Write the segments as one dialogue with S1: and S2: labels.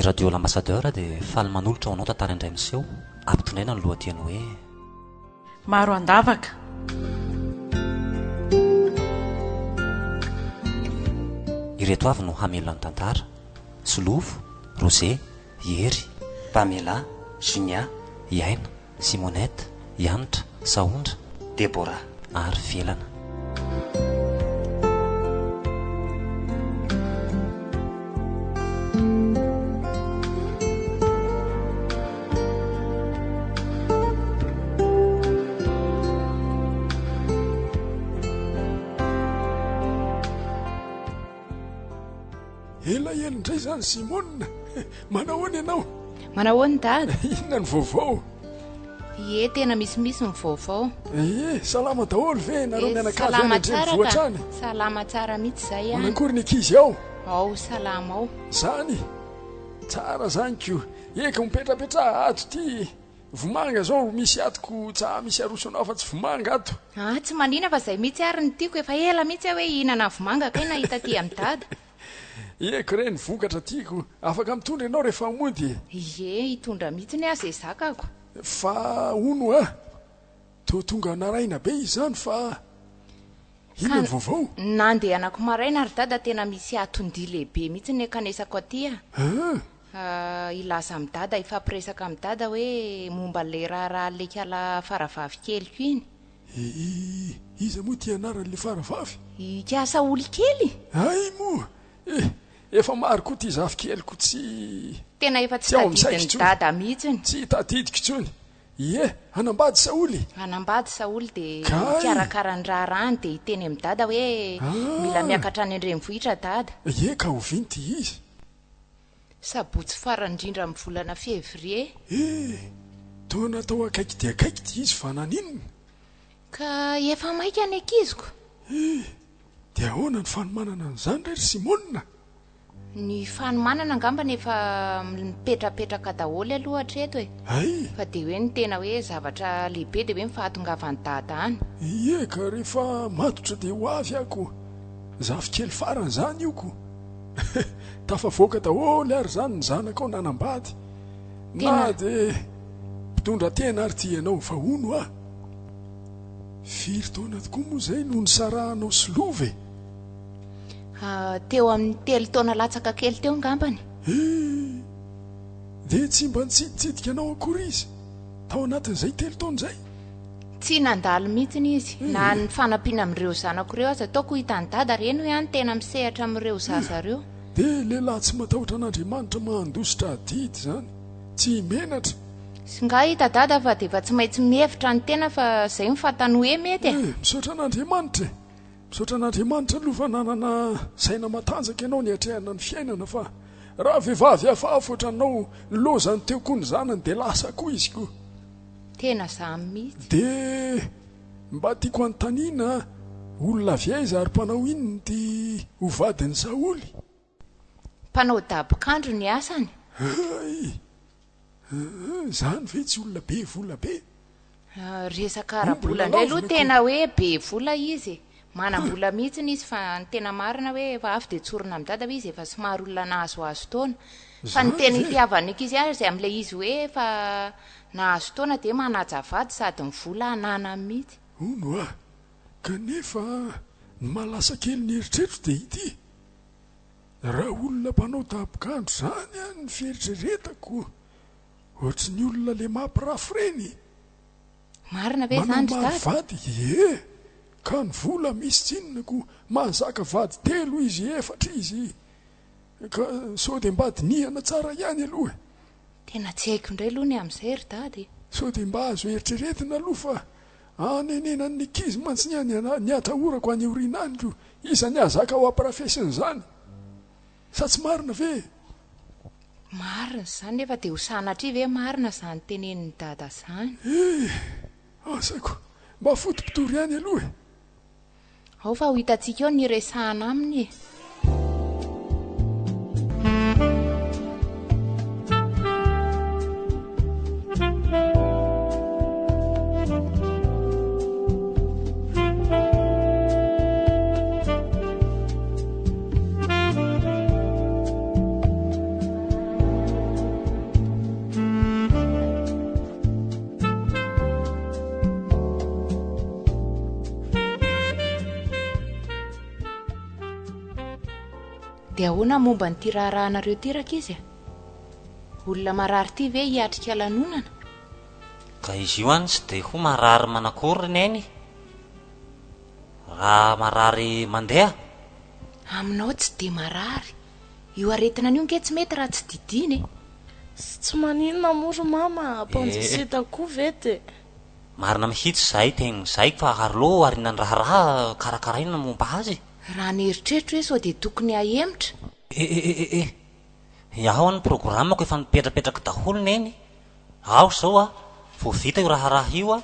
S1: Radio L'Ambassadeur dia faly manolotra ho anao tantara indray miseho, ampitondraina ny lohateny hoe.
S2: Maro an-davaka.
S1: Ireto avy no hamelona ny tantara, Solofo, Rosé, Hery, Pamela, Junia, i Aina, Simonette, i Hanitra, Sahondra, Deborah ary Felana.
S3: Ela ela indray izany Simona. Manahoana ianao?
S4: Manahoana Dada?
S3: Inona ny vaovao?
S4: Ie, tena misimisy ny vaovao.
S3: Ie, salama daholo ve nareo mianakavy any an-drenivohitra any?
S4: Salama tsara mihitsy izay any.
S3: Manakory ny ankizy ao?
S4: Ao, salama ao.
S3: Zany? Tsara zany ko. Eka, mipetrapetraha ato ty. Vomanga zao misy ato ko tsa misy arosonao afa tsy vomanga ato.
S4: Ah, tsy manina fa zay mihitsy ary ny tiako, efa ela mihitsy aho hoe hihinana vomanga kay nahita aty amin'i dada.
S3: Eko re ny vokatra tiako, afaka mitondra ianao rehefa mody e.
S4: Ie, hitondra mihitsy aho zay zakako.
S3: Fa hono a, toa tonga naraina be izany fa inona ny vaovao?
S4: Nandehanako maraina ry dada tena misy aton-dia lehibe mihitsy ny ankanesako aty a.
S3: Hein?
S4: Hilaza amin'i dada, hifampiresaka amin'i dada hoe momba ilay raharaha lekala faravavy keliko iny.
S3: I iza moa ity anaran'ilay faravavy?
S4: Ika Saholy kely?
S3: Hay moa! Eh, efa maro koa ity zafikeliko tsy.
S4: Tena efa tsy tadidin'i dada mihitsiny.
S3: Tsy tadidiko intsony. Ie, hanambady Saholy.
S4: Hanambady Saholy dia hikarakara ny raharahany dia hiteny amin'i dada hoe mila miakatra any an-drenivohitra dada.
S3: Ie, ka oviana ity izy?
S4: Sabotsy farany indrindra amin'ny volana février.
S3: Eh! Toa natao akaiky dia akaiky ity izy fa naninona?
S4: Ka efa maika ny ankiziko.
S3: Eh! Dia ahoana ny fanomanana an'izany re ry Simona?
S4: Ny fanomanana angambany efa mipetrapetraka daholo aloha hatreto e.
S3: Hay!
S4: Fa dia hoe ny tena hoe zavatra lehibe dia hoe ny fahatongavan'i Dada any.
S3: Ie ka rehefa matotra dia ho avy aho ko. Zafikely farany izany io ko. Tafavoaka daholo ary izany ny zanakao nanambady. Na dia mpitondra tena ary ity ianao fa hono hoa. Firy taona tokoa moa izay no nisarahanao sy Lova e?
S4: Teo amin'ny telo taona latsaka kely teo angambany.
S3: He! Dia tsy mba nitsiditsidika anao akory izy tao anatin'izay telo taona izay?
S4: Tsy nandalo mihitsiny izy, na ny fanampiana amin'ireo zanako ireo aza. Ataoko ho hitan'i Dada ireny hoe any tena misehatra amin'ireo zaza ireo.
S3: Dia lehilahy tsy matahotra an'Andriamanitra mandositra adidy izany, tsy menatra.
S4: Sy nga hita Dada fa dia efa tsy maintsy mihevitra ny tena fa izay no fantany hoe mety e.
S3: Eh, misaotra an'Andriamanitra e! Misaotra an'Andriamanitra aloha fa nanana saina matanjaka ianao niatrehana ny fiainana fa raha vehivavy hafahafa ohatranao nilaozany teo koa ny zanany dia lasa koa izy koa.
S4: Tena zany mihitsy.
S3: Dia mba tiako hanontaniana, olona avy aiza ary mpanao inona ity ho vadin'i Saoly?
S4: Mpanao dabok'andro ny asany.
S3: Hay! Izany ve tsy olona be vola be?
S4: Resaka ara-bola indray aloha tena hoe be vola izy e. Manam-bola mihitsy izy fa ny tena marina hoe efa avy dia tsorina amin'i dada hoe izy efa somary olona nahazoazo taona. Fa ny tena itiavan'ny ankizy azy amin'ilay izy hoe efa nahazo taona dia manaja vady sady ny vola ananany mihitsy.
S3: Hono hoa, kanefa ny maha lasa kely ny eritreritro dia ity, raha olona mpanao dabok'andro izany an ny fieritreretako, ohatry ny olona le mampirafy ireny.
S4: Marina ve izany ry
S3: Manao
S4: dada?
S3: maro vady, ie, ka ny vola misy tsinona ko mahazaka vady telo izy, efatra izy, Ka sao dia mba dinihana tsara ihany aloha e!
S4: Tena tsy haiko indray aloha ny amin'izay ry dada e!
S3: Sao dia mba azo eritreretina aloha fa anenenan'ny ankizy mantsy ny any ny atahorako any aoriana any ko iza ny hahazaka ho ampirafesina izany? Sa tsy marina ve e?
S4: Marina izany nefa dia ho sanatria ve marina izany tenenin'i dada izany?
S3: Eh! Asako! Mba fotopotory ihany aloha e!
S4: Ao fa ho hitantsika eo ny hiresahana aminy e! Dia ahoana momba an'ity raharahanareo ity rankizy a? Olona marary ity ve hiatrika lanonana?
S1: Ka izy io any tsy dia ho marary manakory ry Neny? Raha marary mandeha?
S4: Aminao tsy dia marary. Io aretina an'io ange tsy mety raha tsy didiana e.
S5: Tsy maninona moa ry mama, appendicite koa ve dia.
S1: Marina mihitsy izay tegny izay fa arlo arina ny raharaha karakaraina momba azy.
S4: Raha ny eritreritro hoe sao dia tokony ahemotra.
S1: E e e e e! Iaho ny programme-ko efa nipetrapetraka daholo neny. Aho izao a, vao vita io raharaha io a,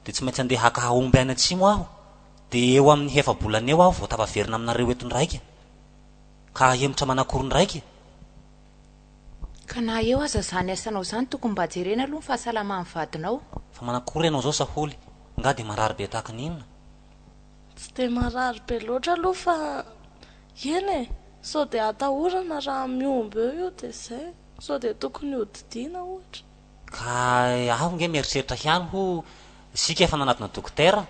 S1: dia tsy maintsy andeha haka omby any atsimo aho. Dia eo amin'ny hefa-bolana eo aho vao tafaverina aminareo eto ndraika. Ka ahemotra manakory ndraika e?
S4: Ka na eo aza izany asanao izany tokony mba jerena aloha ny fahasalaman'ny vadinao.
S1: Fa manakory ianao izao Saholy? Nga dia marary be tahaka ny inona?
S5: Tsy dia marary be loatra aloha fa eny e! Sao dia atahorana raha mihombo eo io dia izay. Sao dia tokony hodidiana ohatra.
S1: Ka aho nge mieritreritra ihany ho isika efa nanatona dokotera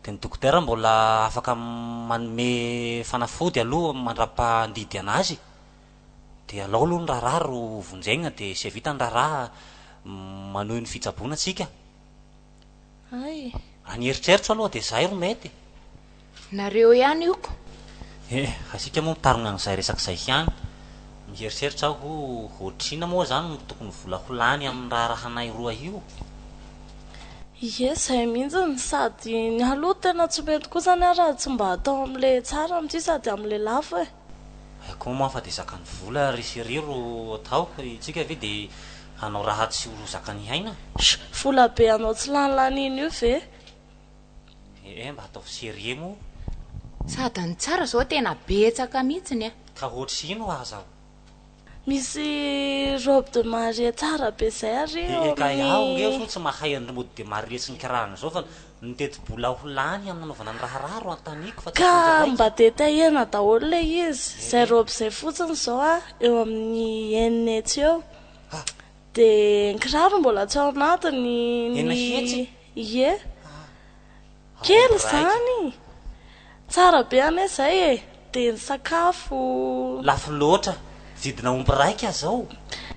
S1: dia ny dokotera mbola afaka manome fanafody aloha mandrapahandidy anazy. Dia alao aloha ny raharaha ro vonjegna dia izay vita ny raharaha manohy ny fitsaboana tsika.
S5: Hay.
S1: Raha ny eritreritro aloha dia izay ro mety.
S4: Nareo ihany io ko.
S1: Eh, asika moa mitarogna an'izay resaka izay ihany. Mieritreritra aho ho ohatr'inona moa izany no tokony vola ho lany amin'ny raharahanay roa io?
S5: Ie, izay mihitsy, sady ny ahy aloha tena tsy mety kosa ny ahy raha tsy mba atao amin'ilay tsara amin'ity sady amin'ilay lafo e.
S1: Hay koa moa fa dia zakan'ny vola ry chérie ro atao, itsika ve dia hanao raha tsy ho zakan'ny aina?
S5: Sh, vola be anao tsy lany laniana io ve?
S1: Eh mba ataovy sérieux moa.
S4: Sady ny tsara zao tena betsaka mihitsiny a.
S1: Ka ohatr'ino aza.
S5: Misy robe de mariée tsara be zay ary
S1: eo
S5: amin'ny.
S1: Eka iaho nge soa tsy mahay an'ireo mode de mariée sy ny karazan'izao fa ny teti-bola ho lany amin'ny nanaovana ny raharaha ro antaniko fa tsy
S5: Ka
S1: akonjo raika.
S5: mba detaillena daholo ilay izy, izay robe izay fotsiny izao a eo amin'ny enina hetsy eo. Dia ny kiraro mbola tsy ao anatiny,
S1: Enina
S5: ny
S1: hetsy?
S5: ie.
S1: Aomby
S5: Kely
S1: raika.
S5: izany! Tsara be anie izay e! Dia ny sakafo.
S1: Lafo loatra, vidina omby raika zao.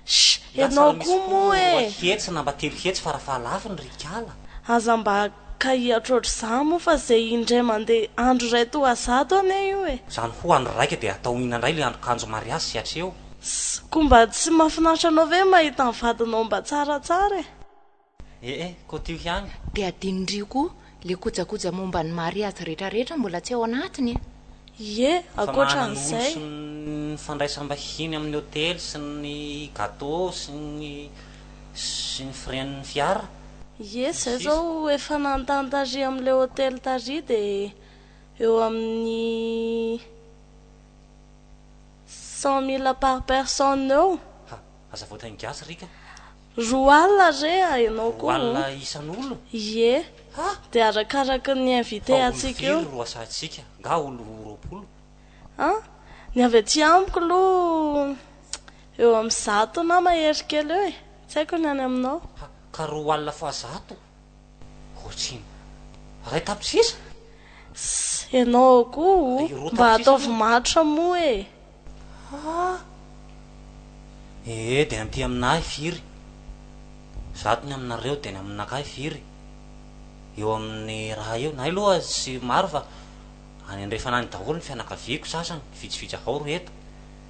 S5: Shh!
S1: Nga
S5: Ianao
S1: tsara misy
S5: koa
S1: koa
S5: moa
S1: roa
S5: e!
S1: hetsy na mba 300 farafahalafiny ry kala.
S5: Aza mba kahihatra ohatr'izany moa fa izay indray mandeha andro iray toa zato anie io e!
S1: Zany ho andro raika dia atao inona indray le andro kanjo mariazy sy hatreo?
S5: Ss, koa mba tsy mahafinaritra anao ve mahita ny vadinao mba tsaratsara e?
S1: Eh eh, kotio ihany.
S4: Dia adinondrio koa le kojakoja momba ny mariazy retraretra mbola tsy ao anatiny e.
S5: Ie,
S1: Famahanan'olo
S5: ankoatran'izay.
S1: sy ny fandraisam-bahiny amin'ny hotely sy ny gateau sy ny sy ny frais-n'ny fiara.
S5: Ie,
S1: Sy ny
S5: zay
S1: sisa.
S5: zao efa nanontany tary amin'ilay hotely tary dia eo amin'ny 100 mille par personne eo.
S1: Ha, aza voatain'ny gasy ry ka.
S5: Roa alina re a ianao
S1: Roa
S5: koa
S1: alina
S5: o.
S1: isan'olo?
S5: Ie.
S1: Ha!
S5: Dia arakaraky ny invité
S1: Fa olo
S5: antsika
S1: firy
S5: eo.
S1: ro asantsika? Nga olo 20?
S5: An! Ny avy aty amiko aloha eo amin'ny 100 na mahery kely eo e. Tsy haiko ny any aminao.
S1: Ha! Ka 20 fois 100? Ohatrino? 1 tapitrisa?
S5: Ss, ianao koa o.
S1: Roa
S5: Mba
S1: tapitrisa
S5: ataovy
S1: aloha.
S5: matotra moa e.
S1: Ha! Ee, dia ny aty aminahy firy? 100 ny aminareo, dia ny aminakahy firy? Eo amin'ny raha eo, ny ahy aloha tsy maro fa any andrefana any daholo ny fianakaviako sasany, vitsivitsy avao ro eto,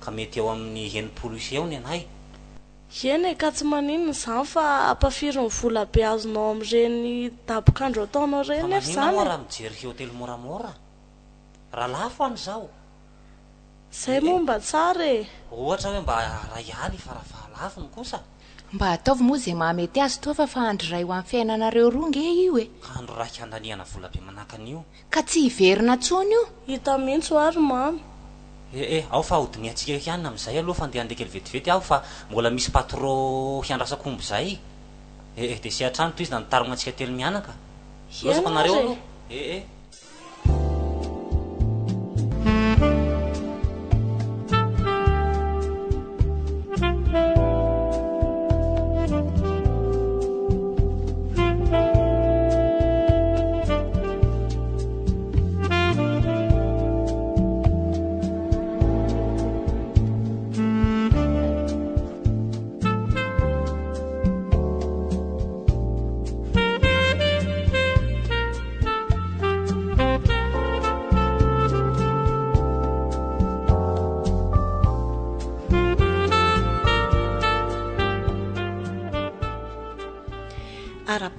S1: ka mety eo amin'ny 60 isa eo ny anay.
S5: Eny e, ka tsy maninona izany fa ampafiry ny vola be azonao amin'ireny dabok'andro ataonao
S1: Fa
S5: ireny nefa
S1: maninona
S5: izany
S1: moa
S5: e.
S1: raha mijery hotely moramora? Raha lafo any izao.
S5: Zay moa mba tsara e!
S1: Ohatra hoe mba 1000 farafahalafiny kosa.
S4: Mba ataovy moa izay mahamety azy toa fa andro iray ho an'ny fiainanareo roa nge io e!
S1: Ka andro raika handaniana vola be manahaka an'io.
S4: Ka tsy hiverina intsony io.
S5: Hita mihitsy hoa ry mamy.
S1: Eh eh, ao fa hodinihantsika eo ihany amin'izay aloha fa andeha handeha kely vetivety aho fa mbola misy patro hiandrasako omby izay. Eh eh, dia sy hatrany tohizina ny tarognantsika telo mianaka. Lozako
S5: Eny
S1: anareo
S5: ary e!
S1: aloha. Eh eh.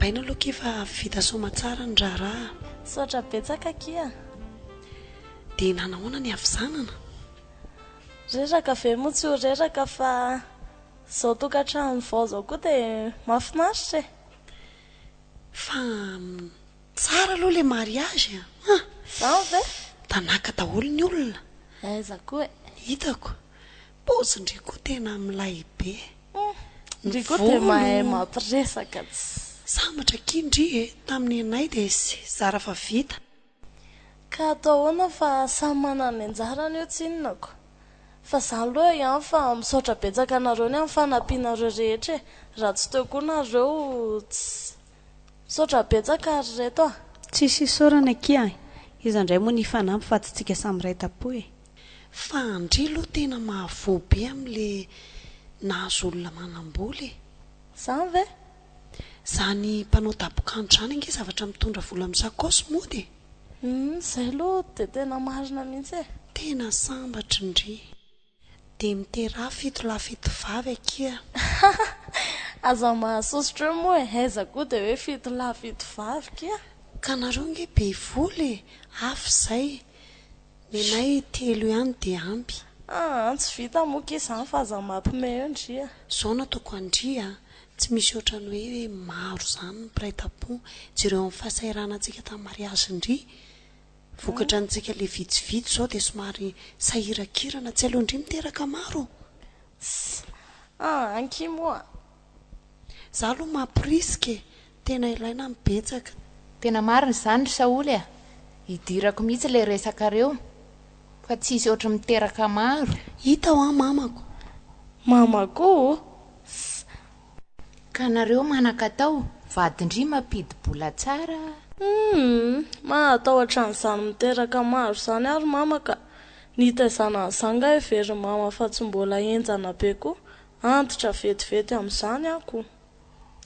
S6: Arahabaina aloha akia fa vita soamatsara ny raharaha.
S5: Misaotra betsaka akia.
S6: Dia nanahoana ny havizanana?
S5: Reraka ve moa tsy ho reraka fa izao tokantrano vao izao koa dia mahafinaritra e!
S6: Fa tsara aloha ilay mariage a! An!
S5: Izany ve?
S6: Tanaka daholo ny olona.
S5: Aiza koa e!
S6: Hitako. Paozin-dry koa tena milay be. Ny
S5: Ndry koa dia
S6: volo.
S5: mahay mampiresaka tsy.
S6: Sambatra akia ndry e! Tamin'ny anay dia zara fa vita.
S5: Ka atao ahoana fa samy manana ny anjarany io tsinona ko. Fa za aloha eo ihany fa misaotra betsaka anareo ny amin'ny fanampianareo rehetra e! Raha tsy teo koa nareo tsy. Misaotra betsaka ry reto a!
S7: Tsisy isaorana akia e! Iza indray moa no hifanampy fa tsy tsika samy iray tampo e!
S6: Fa ndry aloha tena mahavoa be amle nahazo olona manambola e!
S5: Zany ve?
S6: Zany mpanao dabokanto zany ange zavatra mitondra vola amin'ny sakaosy mody e!
S5: Humm zay aloha dia tena marina mihitsy e!
S6: Tena sambatra ndry. Dia miteraha fitolahy fitovavy akia.
S5: Aza mahasosotra eo moa e! Aiza koa dia hoe fitolahy fitovavy kia!
S6: Ka nareo nge be vola e! Hafa izay. Nenay telo ihany dia ampy.
S5: Aa tsy vita moa kia izany fa aza mampime eo ndry a!
S6: Zao no ataoko an-dry a! Tsy misy ohatran'ny hoe maro izany ny mpiray tampo. Jereo amin'ny fahasahiranantsika tamin'ny mariazy-ndry. Vokatra antsika le vitsivitsy izao dia somary sahirakirana. Tsy aleon-dry miteraka maro.
S5: Tss! Aa ankia moa!
S6: Za aloha mamporisika e! Tena ilaina ny betsaka.
S4: Tena marina izany ry Saholy a! Idirako mihitsy ilay resakareo fa tsisy ohatry ny miteraka maro.
S6: Hita hoa mamako.
S5: Mama koa o! Ss.
S4: Ka nareo manan-katao, vadin-dry mampidi-bola tsara a!
S5: Humm! Mahatahotra an'izany miteraka maro izany ary mama ka! Ny hitaizana an'izany nga heverin'i mama fa tsy mbola henjana be koa? Antitra vetivety amin'izany aho ko!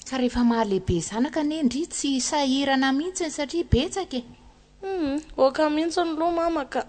S4: Ka rehefa mahalehibe zanaka anie ndry tsy sahirana mihitsiny satria betsaka e!
S5: Humm, ok mihitsiny loha mama ka!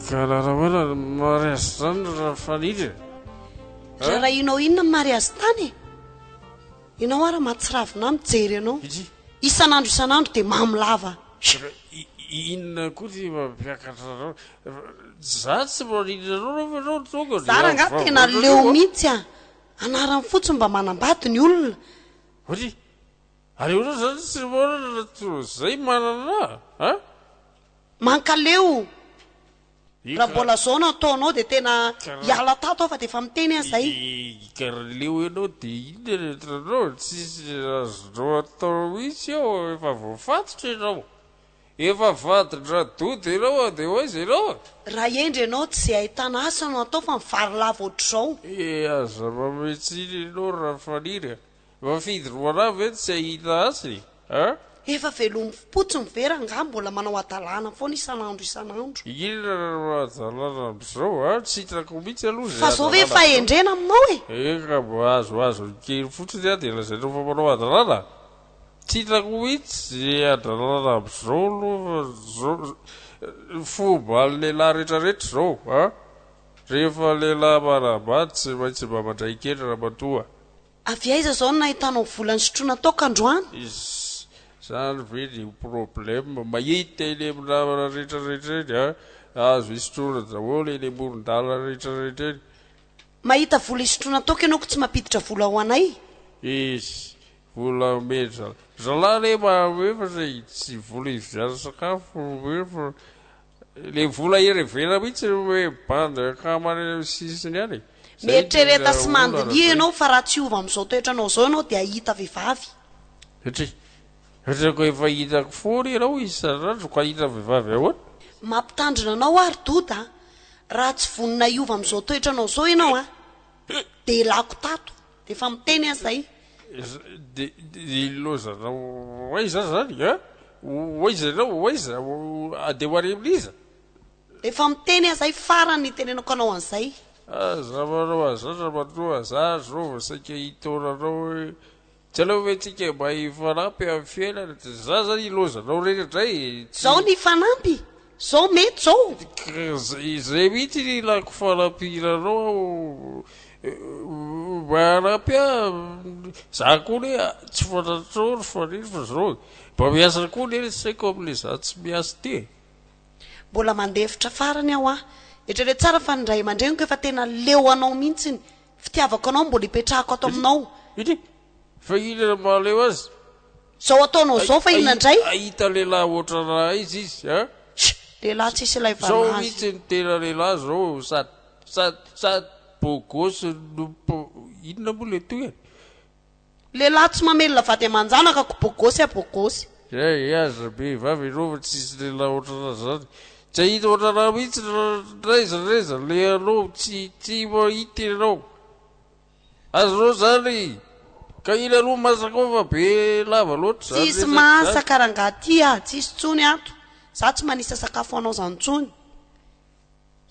S8: Ka raha ahoana ny mariazy zany raha Faniry e?
S6: Rarahinao inona ny mariazy tany e? Ianao ara mahatsiravina ahy mijery anao. Isan'andro isan'andro dia mamo lava.
S8: Inona koa ty mampiakatra anao? Za tsy maninona anao nefa ianao tonga
S6: Za rangahy tena leo mihitsy a! Anarany fotsiny mba manambady ny olona.
S8: Ory! Ary ianao zany tsy manana toa zay manana a?
S6: Mankaleo! Raha mbola zao no ataonao dia tena hiala tato aho fa dia efa miteny aho zay.
S8: Ka raha leo ianao dia inona no entinanao? Tsisy azonao atao mihitsy eo, efa voafatotra ianao. Efa vadin-dRadodo ianao dia ho aiza ianao?
S6: Raha hendry ianao tsy izay ahitana asa no atao fa mivarilavo ohatr'izao.
S8: Eh aza manome tsiny ianao Rafaniry a! Mafidy roalahy ve tsy hahita asa e? A?
S6: Efa velomim-potsiny ve rangahy mbola manao hadalana foana isan'andro isan'andro?
S8: Inona no hadalana amin'izao a? Tsy hitako mihitsy aloha izay
S6: Fa zao ve
S8: hadalana amin'izao.
S6: fahendrena aminao e?
S8: Eka mba azoazo kely fotsiny aho dia lazainao fa manao hadalana? Tsy hitako mihitsy izay hadalana amin'izao aloha fa zao fomban'ny lehilahy rehetrarehetra izao a! Rehefa lehilahy manambady tsy maintsy mba mandray kely ramatoa.
S6: Avy aiza zao no nahitanao vola nisotroana toaka androany?
S8: Izany ve ny problème? Mahita eny amin'ny namana rehetra rehetra eny a! Azo isotroana daholo eny amoron-dalana rehetra rehetra eny.
S6: Mahita vola isotroana toaka ianao ko tsy mampiditra vola ho anay?
S8: Izy, vola omen-dry zalahy anie manome fa saingy tsy vola ividianana sakafo no omeny fa Le vola irevena mihitsy no hoe bandy akama any amin'ny sisiny any e. Zay
S6: Mieritrereta
S8: tena
S6: sy
S8: olana
S6: mandiniha
S8: be.
S6: ianao fa raha tsy hiova amin'izao toetranao izao ianao dia hahita vehivavy.
S8: Satria. Ohatrako efa hitako foana ianao isan'andro ka hahita vehivavy ahoana?
S6: Mampitandrina anao aho ry Doda a! Raha tsy vonona hiova amin'izao toetranao izao ianao a! Dia elako tato. Dia efa miteny aho izay.
S8: Dia ilozanao ho aiza zany a? Ho aiza ianao? Ho aiza? Handeha ho any amin'iza?
S6: Efa miteny aho izay, farany nitenenako anao an'izay.
S8: Aza manao an'izany ramatoa, za zao vao saika hitaona anao hoe Tsy aleo ve tsika mba hifanampy amin'ny fiainana? Tsy za zany ilozanao reny indray e! Tsy.
S6: Zao ny hifanampy? Zao mety zao?
S8: Ka zay mihitsy ny ilako fanampiana anao aho mba hanampy ahy, za koa anie tsy fantatrao ry Faniry fa zao e, mba miasa koa anie ny saiko amin'le za tsy miasa ity e!
S6: Mbola mandefitra farany aho an! Eritrereto tsara fa ny ray aman-dreniko efa tena leo anao mihitsiny Fitiavako anao mbola ipetrahako ato aminao.
S8: Ity! Fa inona no mahaleo azy?
S6: Zao ataonao zao fa inona indray?
S8: Ahita lehilahy ohatrana aiza izy a?
S6: Sh! Lehilahy tsisy ilaivana
S8: Zao
S6: azy.
S8: mihitsy ny tena lehilahy zao sady sady sady beau gosse no inona moa le tohiny?
S6: Lehilahy tsy mamelona vady aman-janaka ko bogosy a bogosy.
S8: Zay aza vehivavy ianao fa tsisy lehilahy ohatrana zany. Tsy hahita ohatrana mihitsy n'aiza n'aiza alehanao tsy tsy mahita ianao. Azonao zany ka iny aloha masaka ao fa be lava loatra zany
S6: Tsisy
S8: resaka zany.
S6: masaka rangahy ty a, tsisy tsony ato. Za tsy manisa sakafo ho anao zany tsony.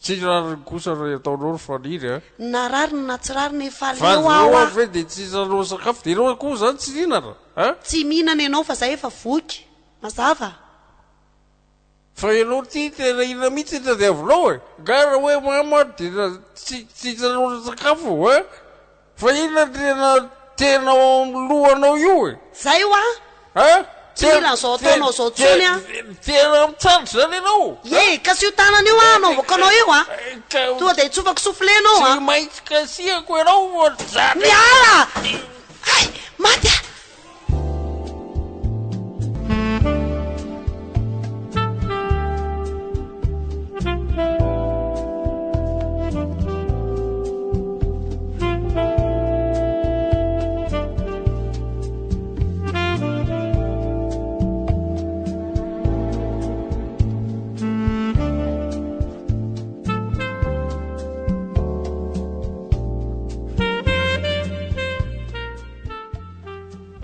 S8: Tsy rariny kosa raha ataonao ry Faniry a!
S6: Na rariny na tsy rariny efa
S8: Fa
S6: leo aho
S8: zao
S6: a!
S8: ve dia tsy hisanao sakafo dia ianao koa zany tsy mihinana a!
S6: Tsy mihinana ianao fa zay efa voky! Mazava?
S8: Fa ianao ty tena inona mihitsy ny tadiavinao e! Nga raha hoe mamo ary dia tsy tsy hisanao sakafo a! Fa inona no tena tena ao amin'ny lohanao io e?
S6: Zay hoa!
S8: A!
S6: Tsy mila an'izao ataonao izao intsony aho.
S8: Tena mitsandry izany ianao?
S6: Ie, kasiho tanana io aho hanaovako anao io a! Tonga dia hitsofako soufflé ianao a!
S8: Tsy maintsy kasihako ianao zany.
S6: Miala! Hay! Maty aho!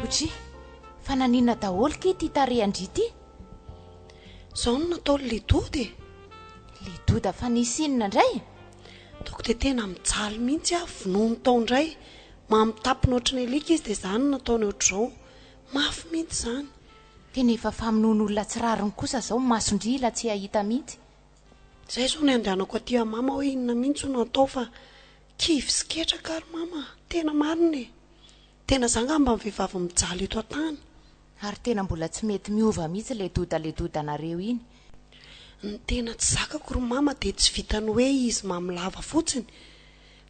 S4: Otri, fa naninona daholo kay ity tarehan-dry ity?
S6: Zao no nataon'i Ledoda e!
S4: Ledoda fa nisy inona indray?
S6: Ataoko dia tena mijaly mihitsy aho, vonoiny tao indray. Mamo tampona ohatry ny alika izy dia izany no nataony ohatr'izao. Mafy mihitsy izany.
S4: Tena efa famonoan'olona tsy rariny kosa izao, mason-dry ila tsy hahita mihitsy.
S6: Izay izao no andehanako aty amin'i mama hoe inona mihitsy no atao fa kivy sy ketraka ary mama a! Tena marina e! Tena za angamba ny vehivavy mijaly eto an-tany.
S4: Ary tena mbola tsy mety miova mihitsy ilay doda le dodanareo iny.
S6: Ny tena tsy zakako ry mama dia tsy vitan'ny hoe izy mamo lava fotsiny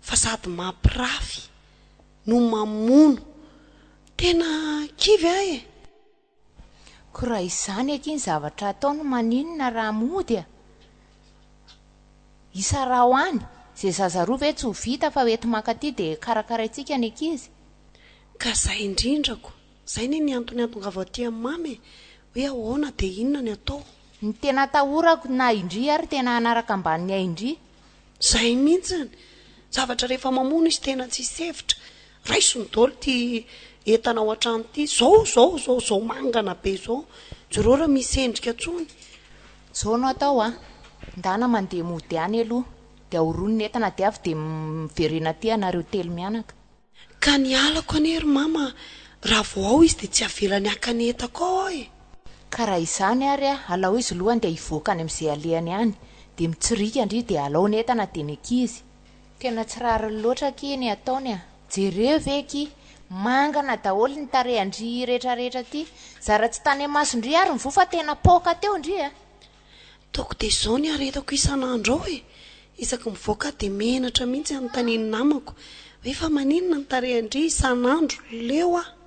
S6: fa sady mampirafy no mamono. Tena kivy aho e!
S4: Ko raha izany akia ny zavatra ataony maninona raha mody a! Isaraho any, ze zaza roa ve tsy ho vita fa hoenti mankaty dia karakaraintsika ny ankizy.
S6: Ka zay indrindra ko! Zay ne ny antony antongavao aty amin'i mama e! Hoe ahoana dia inona ny atao?
S4: Ny tena atahorako na indry ary tena hanaraka ambanin'ny ain-dry.
S6: Zay mihitsiny! Zavatra rehefa mamono izy tena tsisy hevitra. Raiso ny daholo ity entana ao an-trano ity. Zao zao zao zao mangana be zao. Jereo raha misy endrika tsony.
S4: Zao no atao a! Ndana mandeha mody any aloha dia ahorony ny entana dia avy dia miverena aty ianareo telo mianaka.
S6: Ka ny halako anie ry mama raha vao ao izy dia tsy avelany haka ny entako ao aho e!
S4: Ka raha izany ary a, alao izy lohany dia hivoaka any amin'izay alehany any, dia mitsiriaka ndry dia alao ny entana dia ny ankizy. Tena tsy rariny loatra akia ny ataony a! Jereo ve akia, mangana daholo ny tarehan-dry retraretra aty, zara tsy tany amason-dry ary ny voa fa tena poaka teo ndry a!
S6: Ataoko dia izao ny aretako isan'andro ao e! Isaky mivoaka aho dia menatra mihitsy anontanian'ny namako hoe fa maninona ny tarehin-dry isan'andro? Leo aho.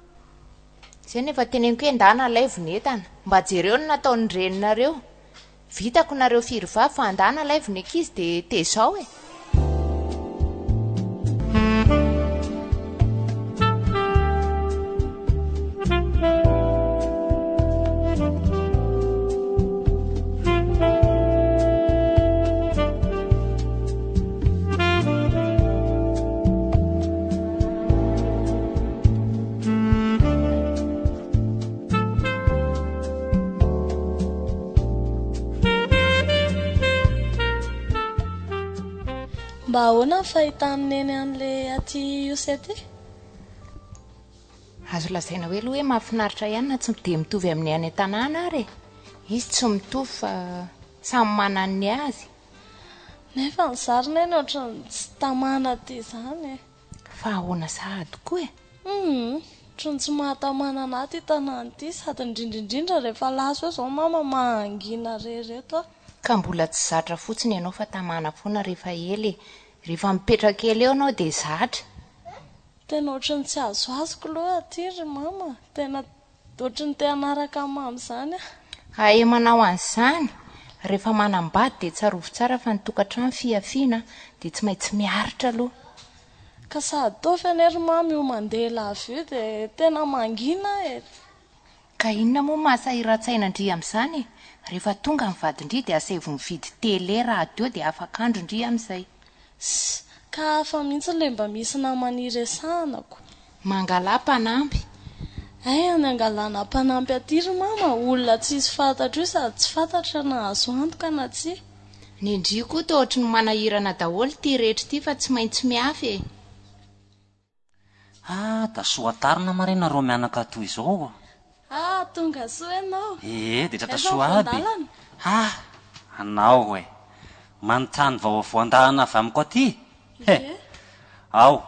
S4: Izay no efa teneniko hoe ndana alaivo ny entana. Mba jereo ny nataon'ny reninareo. Vitako nareo firy vavy fa andana alaivo ny ankizy dia tezao e!
S5: Mba ahoana ny fahitan'i Neny an'ilay aty Ihosy aty?
S4: Azo lazaina hoe aloha hoe mahafinaritra ihany na tsy dia mitovy amin'ny any an-tanàna ary e. Izy tsy mitovy fa samy manana ny azy.
S5: Nefa ny zary Neny ohatran'ny tsy tamana aty izany e.
S4: Fa ahoana sahady koa e?
S5: Humm, ohatran'ny tsy mahatamana anah ity tanàna ity sady indrindra indrindra rehefa lasa eo izao mama mangina rery eto aho.
S4: Ka mbola tsy zatra fotsiny ianao fa tamana foana rehefa ela e. Rehefa mipetraka ela eo ianao dia zatra.
S5: Tena ohatran'ny tsy azoazoko aloha aty ry mama a! Tena ohatran'ny te hanaraka an'i mama izany aho.
S4: Ahe manao an'izany, rehefa manambady dia tsarovy tsara fa ny tokantrano fihafiana dia tsy maintsy miaritra aloha.
S5: Ka sady tofy anie ry mama io mandeha lava io dia tena mangina aho e!
S4: Ka inona moa mahasahiran-tsaina ndry amin'izany e? Rehefa tonga ny vadin-dry dia asaivo mividy télé, radio dia afaka andro ndry amin'izay.
S5: Ss, ka hafa mihitsy ilay mba misy namana iresahana ko.
S4: Mangalà mpanampy.
S5: Hay any angalana mpanampy aty ry mama, olona tsisy fantatro io sady tsy fantatra na azo antoka na tsia.
S4: Ny ndry koa toa ohatry ny manahirana daholo ity rehetra ity fa tsy maintsy miafy e.
S1: Ah, da soa tarina ma re nareo mianaka toy izao.
S5: Ah, tonga soa ianao.
S1: Ee, dia tratra
S5: Efa
S1: soa aby.
S5: voan-dalana?
S1: Ah, anao e. Manontany vao voan-dalana avy amiko aty? He.
S5: Ie.
S1: Ao,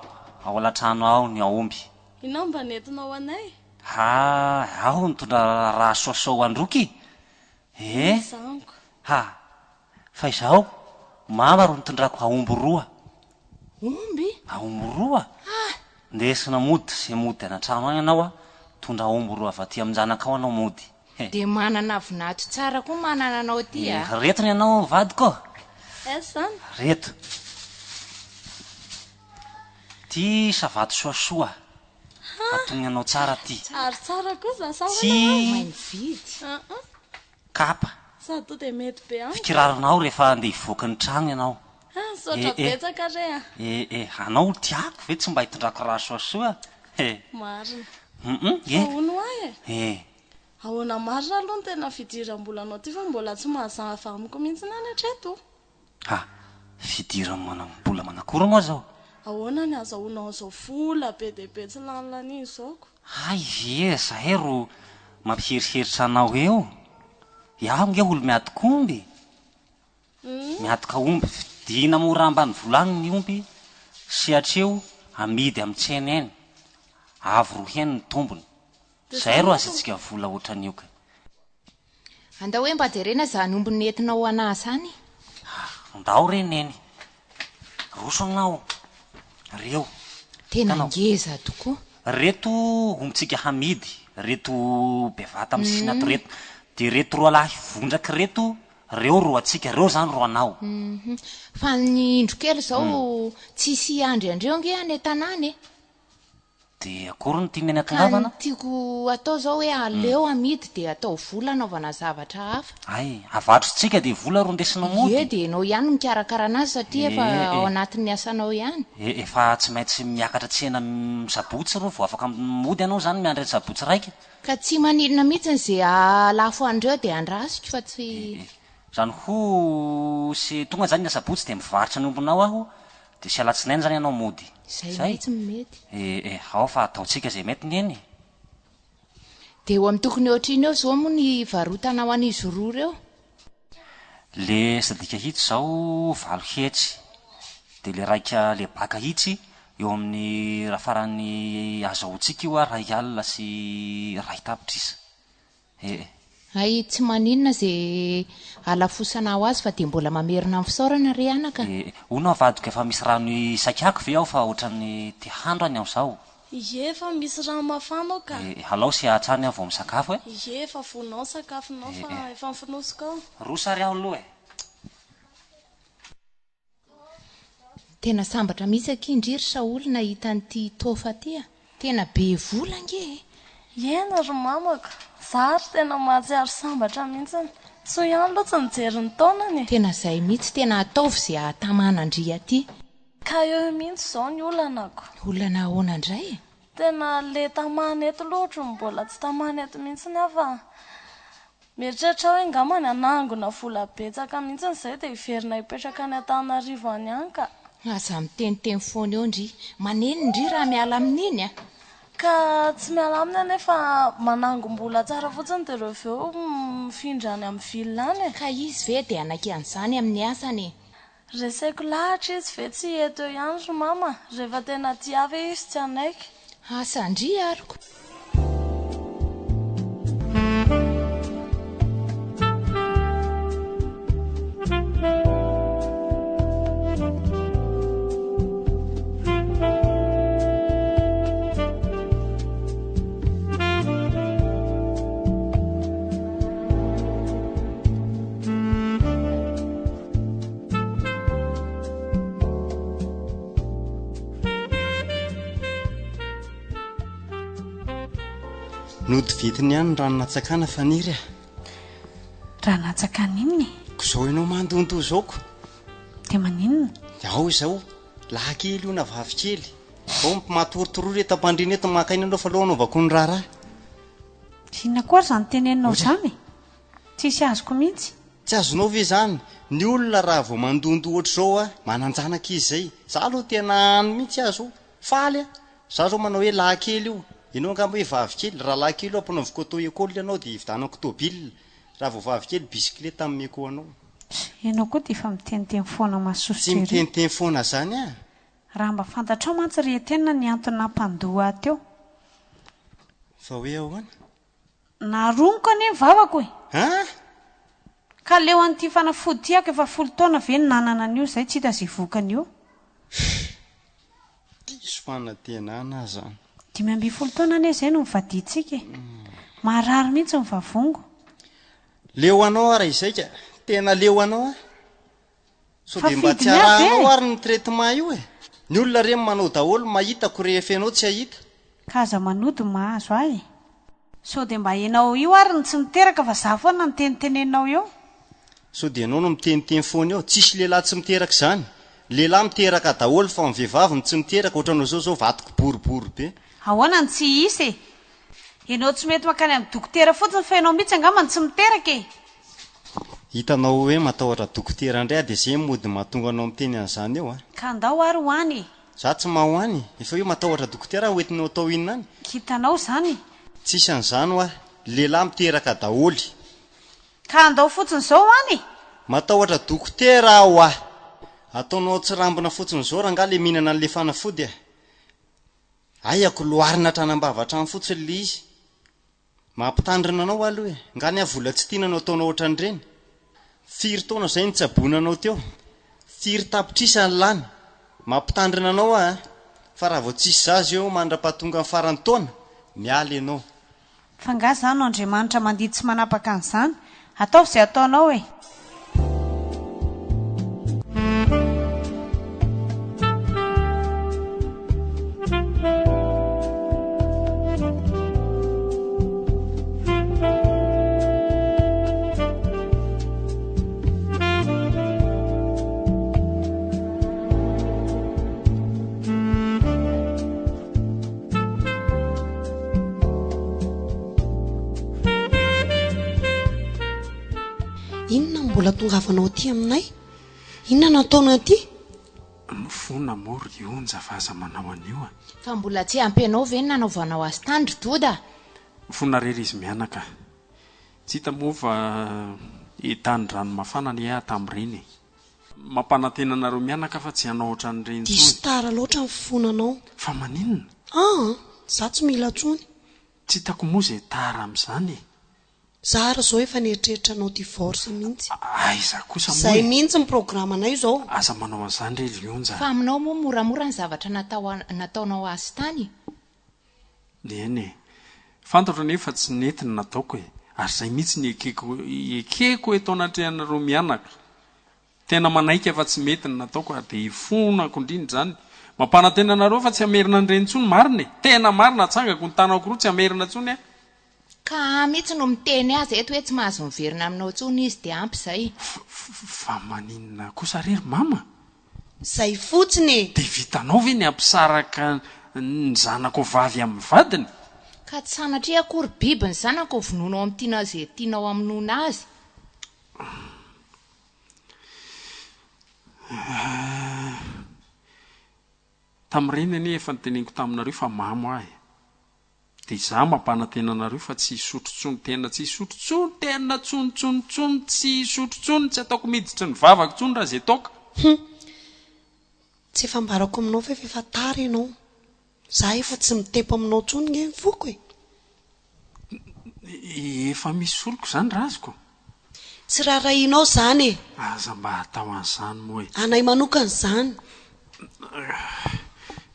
S1: ao alatrano ao ny aomby.
S5: Inona mba nentinao ho anay?
S1: Ah, aho nitondra raha soasoa ho an-droky. Ee.
S5: Izaniko.
S1: Ha, Fa izao, mama ro nitondrako aomby roa.
S4: Omby?
S1: Aomby roa?
S4: Ah!
S1: Ndesina mody sy mody any an-trano any ianao a, mitondra aomby roa avy aty amin-janakao anao mody. He.
S4: Dia manana vinato tsara koa manana anao aty a!
S1: Eh, reto ny anao vadiko ô!
S5: Aiza izany?
S1: Reto. Ty savato soasoa. Atogny anao tsara ty.
S5: Ary tsara koa za sa
S1: Tsy.
S5: ahoana
S4: Mahay mividy.
S5: Ah ah.
S1: Kapa.
S5: Sady to dia mety be amiko.
S1: Fikiraronao rehefa andeha hivoaka ny trano ianao.
S5: Ah, misaotra
S1: Eh eh.
S5: betsaka re a.
S1: Eh eh, anao tiako ve tsy mba hitondrako raha soasoa eh.
S5: Marina.
S1: Hum
S5: Fa
S1: eh.
S5: hono ho ahy e.
S1: Eh.
S5: Ahoana marina aloha ny tena fidiram-bolanao ity fa mbola tsy mazava amiko mihitsy ny any hatreto.
S1: Ha! Fidiram-bola manakory moa zao?
S5: Ahoana ny azahoanao an'izao vola be dia be tsy lany laniana izao ko?
S1: Hay ve zahay ro mampiheriheritra anao eo? Iaho nge olo miatoka omby? Miatoka omby, vidiana mora ambanivolo agny ny omby sy hatreo amidy amy tsena eny, avo roa heny ny tombony.
S5: Dia
S1: Zay ro
S5: zany
S1: azatsika vola otran'io ka.
S4: Andao hoe mba jerena izany omby nentinao ho anah izany.
S1: Ndao re neny. Roso anao. Reo.
S4: Tena
S1: Hitanao.
S4: ngeza tokoa.
S1: Reto ombintsika hamidy, reto bevata misy ato reto. Dia reto roalahy vondraka reto, reo ro antsika, reo zany ro anao.
S4: Fa ny indro kely izao tsisy hiandry andreo ange any an-tanàna e.
S1: Dia akory no tian'i Neny
S4: Ka ny
S1: atongavana?
S4: tiako atao zao hoe aleo amidy dia atao vola anaovana zavatra hafa.
S1: Hay, avatritsika dia vola ro ndesinao mody?
S4: Ie, dia enao ihany no mikarakara anazy satria efa
S1: Ee,
S4: ao anatin'ny asanao ihany.
S1: Ee, efa tsy maintsy miakatra tsena sabotsy ro vao afaka mody ianao izany miandry ny sabotsy raika.
S4: Ka tsy maninona mihitsiny ze hahalafo an'ireo dia andrasiko fa tsy.
S1: Ee, izany ho sy tonga izany ny asabotsy dia mivarotra ny ombinao aho Dia sy alatsinainy zany ianao mody?
S4: Izay
S1: Zay?
S4: mihitsy no mety.
S1: Eh eh, ao fa ataontsika izay mety neny e.
S4: Dia eo amin'ny tokony ohatr'iny eo izao moa ny hivarotana ho an'izy roa ireo?
S1: Le sadika hitsy izao 800, dia le raika le baka hitsy eo amin'ny raha farany azahoantsika io 501 tapitrisa. Eh.
S4: Hay tsy maninona ze halafosana ho azy fa dia mbola mamerina ny fisaorana re anaka.
S1: Eh. Hono aho vadiko efa misy rano isakiako ve ao fa ohatran'ny te handro any aho zao.
S5: Ie efa misy rano mafana ao ka.
S1: Eh. Alao sy hatrany aho vao misakafo e.
S5: Ie efa vonao ny sakafonao fa
S1: Eh.
S5: efa mifonosiko ao.
S1: Roso ary aho aloha e.
S4: Tena sambatra mihitsy akia ndry ry Saholy nahita an'ity Tofa ty a! Tena be vola ange e!
S5: Eny ry mamako, za ary tena mahatsiaro sambatra mihitsiny. Soa ihany aloha tsy nijery ny taonany e!
S4: Tena zay mihitsy, tena ataovy ze ahatamana ndry aty.
S5: Ka eo mihitsy izao ny olanako.
S4: Olana ahoana indray e?
S5: Tena le tamana eto aloha ohatry ny mbola tsy tamana eto mihitsiny aho fa mieritreritra hoe angambany hanangona vola betsaka mihitsiny izay dia hiverina hipetraka any Antananarivo any ihany ka.
S4: Aza miteniteny foana eo ndry. Manenina ndry raha miala amin'iny a!
S5: Ka tsy miala aminy anefa manangom-bola tsara fotsiny dia reo avy eo mifindra any amin'ny ville any e.
S4: Ka izy ve dia hanaiky an'izany amin'ny asany e?
S5: Reseko lahatra izy ve tsy eto eo ihany ry mama? Rehefa tena tia ahy ve izy tsy hanaiky?
S4: Asa ndry aroko.
S9: Nody ventiny ihany ny rano natsakana Faniry a!
S7: Raha natsakana inona e?
S9: Ko izao ianao mandondoa izao ko!
S7: Dia maninona?
S9: Ao izao, lahy kely io na vavy kely. Vao matoritory eto am-pandriana eto maka aina aloha fa aleo hanaovako ny raharaha.
S7: Inona koa ary izany teneninao izany e? Tsisy azoko mihitsy.
S9: Tsy azonao ve izany? Ny olona raha vao mandondoa ohatr'izao a, manan-janaka izy izay. Za aloha tena any mihitsy aho zao. Faly a! Za zao manao hoe lahy kely io. Ianao angamba hoe vavy kely. Raha lahy kely io ampanaoviko auto école ianao dia hividanako tôbila. Raha vao vavy kely bisikileta ameko anao.
S7: Ianao koa dia efa miteniteny foana masosotra
S9: Tsy
S7: ery.
S9: miteniteny foana zany a!
S7: Raha mba fantatrao mantsy ry Etienne ny antony nampandoa ahy teo.
S9: Fa hoe ahoana?
S7: Naroniko anie ny vavako e!
S9: An!
S7: Ka leo an'ity fanafody ity ako efa folo taona ve no nanana an'io izay tsy hita izay vokany io.
S9: Diso fanantenana aho zany.
S7: 15 taona anie izay no nivadiantsika e! Marary mihitsy ny vavongo.
S9: Leo anao aho raha izay ka! Tena leo anao aho. Sao
S7: Fa
S9: dia mba tsy
S7: fidiny aby
S9: arahanao
S7: e!
S9: ary ny traitement io e! Ny olona re manao daholo mahita ko rehefa ianao tsy hahita.
S7: Ka aza manody ny mahazo ahy e! Sao dia mba enao io ary no tsy miteraka fa za foana no teniteneninao eo.
S9: Sao dia ianao no miteniteny foana eo. Tsisy lehilahy tsy miteraka izany. Lehilahy miteraka daholo fa ny vehivavy no tsy miteraka, ohatranao zao zao vadiko boribory be.
S7: Ahoana no tsy hisy e! Ianao tsy mety mankany amin'ny dokotera fotsiny fa ianao mihitsy angamba no tsy miteraka e!
S9: Hitanao hoe matahotra dokotera indray aho dia izay mody mahatonga anao miteny an'izany eo a!
S7: Ka andao ary ho any e!
S9: Za tsy maha ho any, efa hoe matahotra dokotera aho hoentinao atao inona any?
S7: Hitanao izany e!
S9: Tsisy an'izany hoa, lehilahy miteraka daholo.
S7: Ka andao fotsiny izao ho any e!
S9: Matahotra dokotera aho hoa! Ataonao tsirambina fotsiny izao rangahy le mihinana an'le fanafody a! Aiako loarina hatrany ambava hatrany fotsiny le izy. Mampitandrina anao aloha e! Nga ny ahy vola tsy tiana no ataonao ohatran'ireny? Firy taona izay nitsaboana anao teo? Firy tapitrisa ny lany? Mampitandrina anao aho a! Fa raha vao tsisy zaza eo mandra-pahatonga ny faran'ny taona, miala ianao.
S7: Fa nga za no Andriamanitra mandidy sy manapaka an'izany? Ataovy izay ataonao e!
S6: Inona no mbola tongavanao aty aminay? Inona no ataonao aty?
S10: Mifona moa ry Onja fa aza manao an'io a!
S4: Fa mbola tsy ampy anao ve ny nanaovanao azy tany ry Doda a?
S10: Mifona re ry izy mianaka a! Tsy hita moa fa entanin-drano mafana anie aho tamin'ireny e! Mampanantena anareo mianaka fa tsy hanao ohatran'ireny intsony.
S6: Diso tara loatra ny fifonanao.
S10: Fa maninona?
S6: Aa! Za tsy mila intsony.
S10: Tsy hitako moa izay tara amin'izany e!
S6: Za ary izao efa nieritreritra hanao divorce mihitsy.
S10: Aiza kosa moa
S6: Izay
S10: e!
S6: mihitsy ny programanay izao.
S10: Aza manao an'izany re ry Onja a!
S4: Fa aminao moa moramora ny zavatra natao nataonao azy tany e!
S10: Eny e! Fantatro anefa fa tsy nety ny nataoko e! Ary izay mihitsy ny ekeko ekeko eto anatrehanareo mianaka. Tena manaiky aho fa tsy mety ny nataoko ary dia ifonako indrindra izany. Mampanantena anareo fa tsy hamerina an'ireny intsony, marina e! Tena marina, atsangako ny tanako roa tsy hamerina intsony aho.
S4: Ka ahy mihitsy no miteny azy eto hoe tsy mahazo miverina aminao intsony izy dia ampy izay.
S10: Fa maninona kosa re ry mama?
S6: Izay fotsiny e!
S10: Dia vitanao ve ny hampisaraka ny zanako vavy amin'ny vadiny?
S4: Ka tsy sanatria akory biby ny zanako vonoinao amin'ny tianao izay tianao hamonoana azy.
S10: Tamin'ireny anie efa noteneniko taminareo fa mamo aho e. Dia izaho mampanantena anareo fa tsy hisotro intsony, tena tsy hisotro intsony, tena tsony tsony tsony, tsy hisotro intsony, tsy ataoko miditry ny vavako intsony raha izay toaka.
S6: Hum. Tsy efa ambarako aminao ve fa efa tara ianao. Za efa tsy mitepo aminao intsony nge ny foko e.
S10: Efa misy soloko izany razoko.
S6: Tsy raharahianao izany e.
S10: Aza mba atao an'izany moa e.
S6: Anay manokana izany.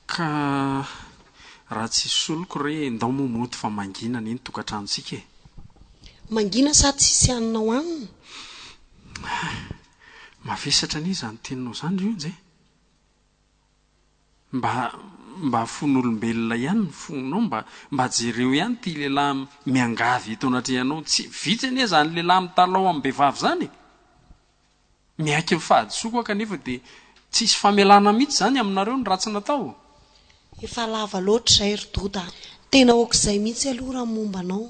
S10: Ka raha tsisy soloko re ndao moa mody fa mangina anie ny tokantranontsika e.
S6: Mangina sa tsisy hanina hohanina?
S10: Mavesatra anie izany teninao izany ry Onja e. Mba mba fon'olombelona ihany ny fonao, mba mba jereo ihany ity lehilahy miangavy eto anatrehanao, tsy vitsy anie izany lehilahy mitalaho amim-behivavy izany e! Miaiky ny fahadisoako aho kanefa dia tsisy famelana mihitsy izany aminareo ny ratsy natao.
S6: Efa lava loatra izay ry Doda a! Tena aok'izay mihitsy aloha raha ny momba anao.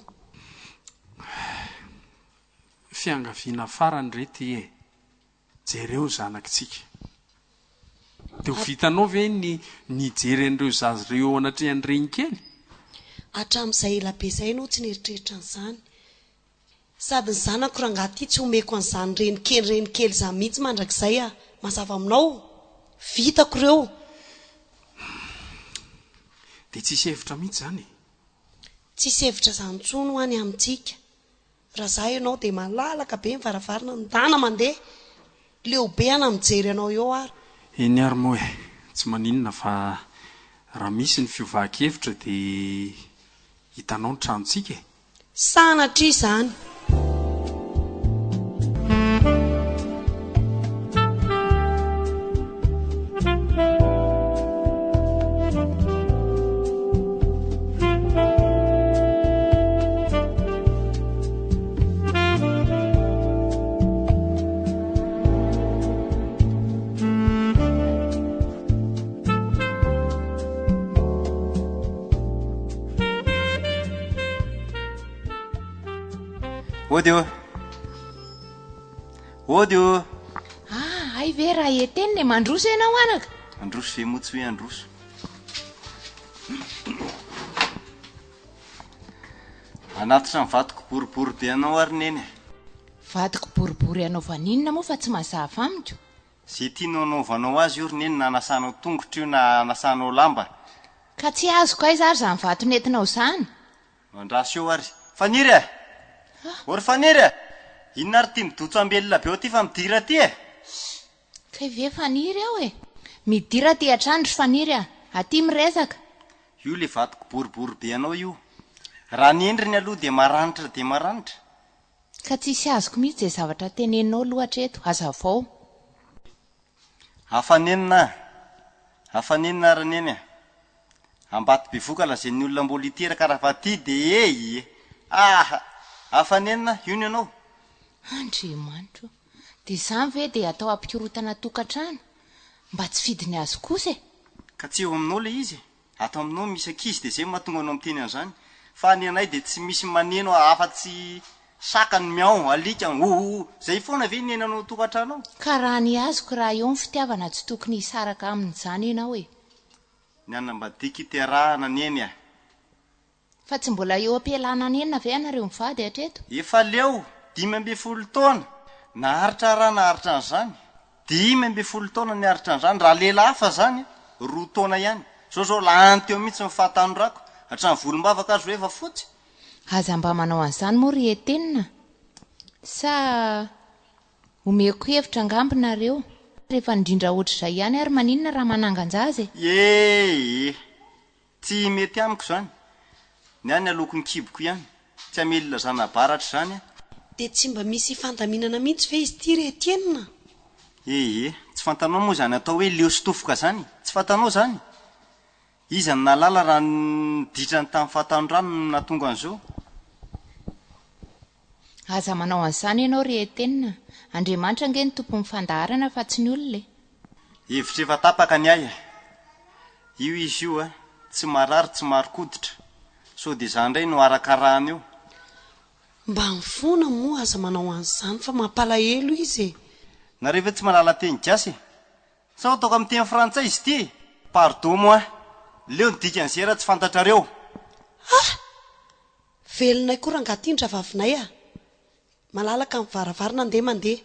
S10: Fiangaviana farany re ity e! Jereo ny zanakitsika. Dia ho vitanao ve ny nijery an'ireo zaza ireo eo anatrehan'ny renikely?
S6: Hatramin'izay ela be izay ianao tsy nieritreritra an'izany. Sady ny zanako rangahy ity tsy omeko an'izany renikely renikely izany mihitsy mandrakizay ah! Mazava aminao? Vitako ireo.
S10: Dia tsisy hevitra mihitsy izany e?
S6: Tsisy hevitra izany intsony hoa ny amintsika. Raha za ianao dia malalaka be ny varavarana, ndana mandeha! Leo be ana mijery anao eo ary.
S10: Eny ary moa e, tsy maninona fa raha misy ny fiovahan-kevitra dia hitanao ny tranontsika e.
S6: Sanatria izany!
S9: Ody ô! Ody ô!
S4: Ah, hay ve raha Etienne e, mandroso ianao anaka?
S9: Handroso ve moa tsy hoe handroso. Hanatitra ny vatoko boribory be anao ary Neny e.
S4: Vatoko boribory hanaovana inona moa fa tsy mazava amiko?
S9: Ze tianao hanaovanao azy io ry Neny na anasanao tongotra io na anasanao lamba.
S4: Ka tsy azoko aiza ary izany vato nentinao izany?
S9: Andraso eo ary. Faniry e! Ô ry Faniry e! Inona ary ity midotso ambelona be ao ity fa midira aty e!
S4: Kay ve Faniry ao e! Midira aty hatrany ry Faniry a! Aty miresaka!
S9: Io le vatoko boribory be anao io. Raha ny endriny aloha dia maranitra dia maranitra.
S4: Ka tsisy azoko mihitsy izay zavatra teneninao aloha hatreto. Hazavao.
S9: Afanenina a! Afanenina ary neny a! Ambato bevoka lazain'ny olona mbola hiteraka raha fa aty dia eh ie! Aha! Afanenina, io ny anao?
S4: Andriamanitro o! Dia izany ve dia atao hampikorontana tokantrano? Mba tsy fidiny azy kosa e!
S9: Ka tsy eo aminao ilay izy e! Ato aminao misy ankizy dia izay no mahatonga anao miteny an'izany. Fa ny anay dia tsy misy maneno afa-tsy saka ny miao, alika, ouh! Izay foana ve ny iainanao ao an-tokantrano ao?
S4: Ka raha ny azoko raha eo ny fitiavana tsy tokony hisaraka amin'izany ianao e!
S9: Ny hanambadiako hiterahana neny a!
S4: Fa tsy mbola eo am-pialana nenina ve ianareo mivady hatreto?
S9: Efa leo, 15 taona. Naharitra raha naharitra an'izany. 15 taona niaritra an'izany. Raha lehilahy hafa izany, roa taona ihany. Izao izao lany teo mihitsy ny fahatanorako. Hatramin'ny volombavako aza hoe efa fotsy.
S4: Aza mba manao an'izany moa ry Etienne a! Sa omeko hevitra angamba nareo? Rehefa nindrindra ohatr'izay ihany ary maninona raha manangan-jaza e?
S9: Ee! Tsy mety amiko izany. Ny ahy ny aloky ny kiboko ihany. Tsy hamelona zana-baratra izany aho.
S6: Dia tsy mba misy fandaminana mihitsy ve izy ity ry Etienne?
S9: Ee, tsy fantanao moa izany atao hoe leo sy tofoka izany? Tsy fantanao izany? Iza no nahalala raha ny ditrany tamin'ny fahatanorany no nahatonga an'izao?
S4: Aza manao an'izany ianao ry Etienne a! Andriamanitra ange no tompon'ny fandaharana fa tsy ny olona e!
S9: Hevitra efa tapaka ny ahy e! Io izy io a, tsy marary tsy marin-koditra, sao dia izaho indray no arakarahana eo.
S6: Mba mifona moa aza manao an'izany fa mampalahelo izy e!
S9: Nareo ve tsy mahalala teny gasy e? Sao ataoko amin'ny teny frantsay izy ity e! Pardon moi, leo ny dikan'izay raha tsy fantatrareo.
S6: Ah! Velonay koa rangaha ty ny rahavavinay ah! Malalaka ny varavarana ndeha mandeha.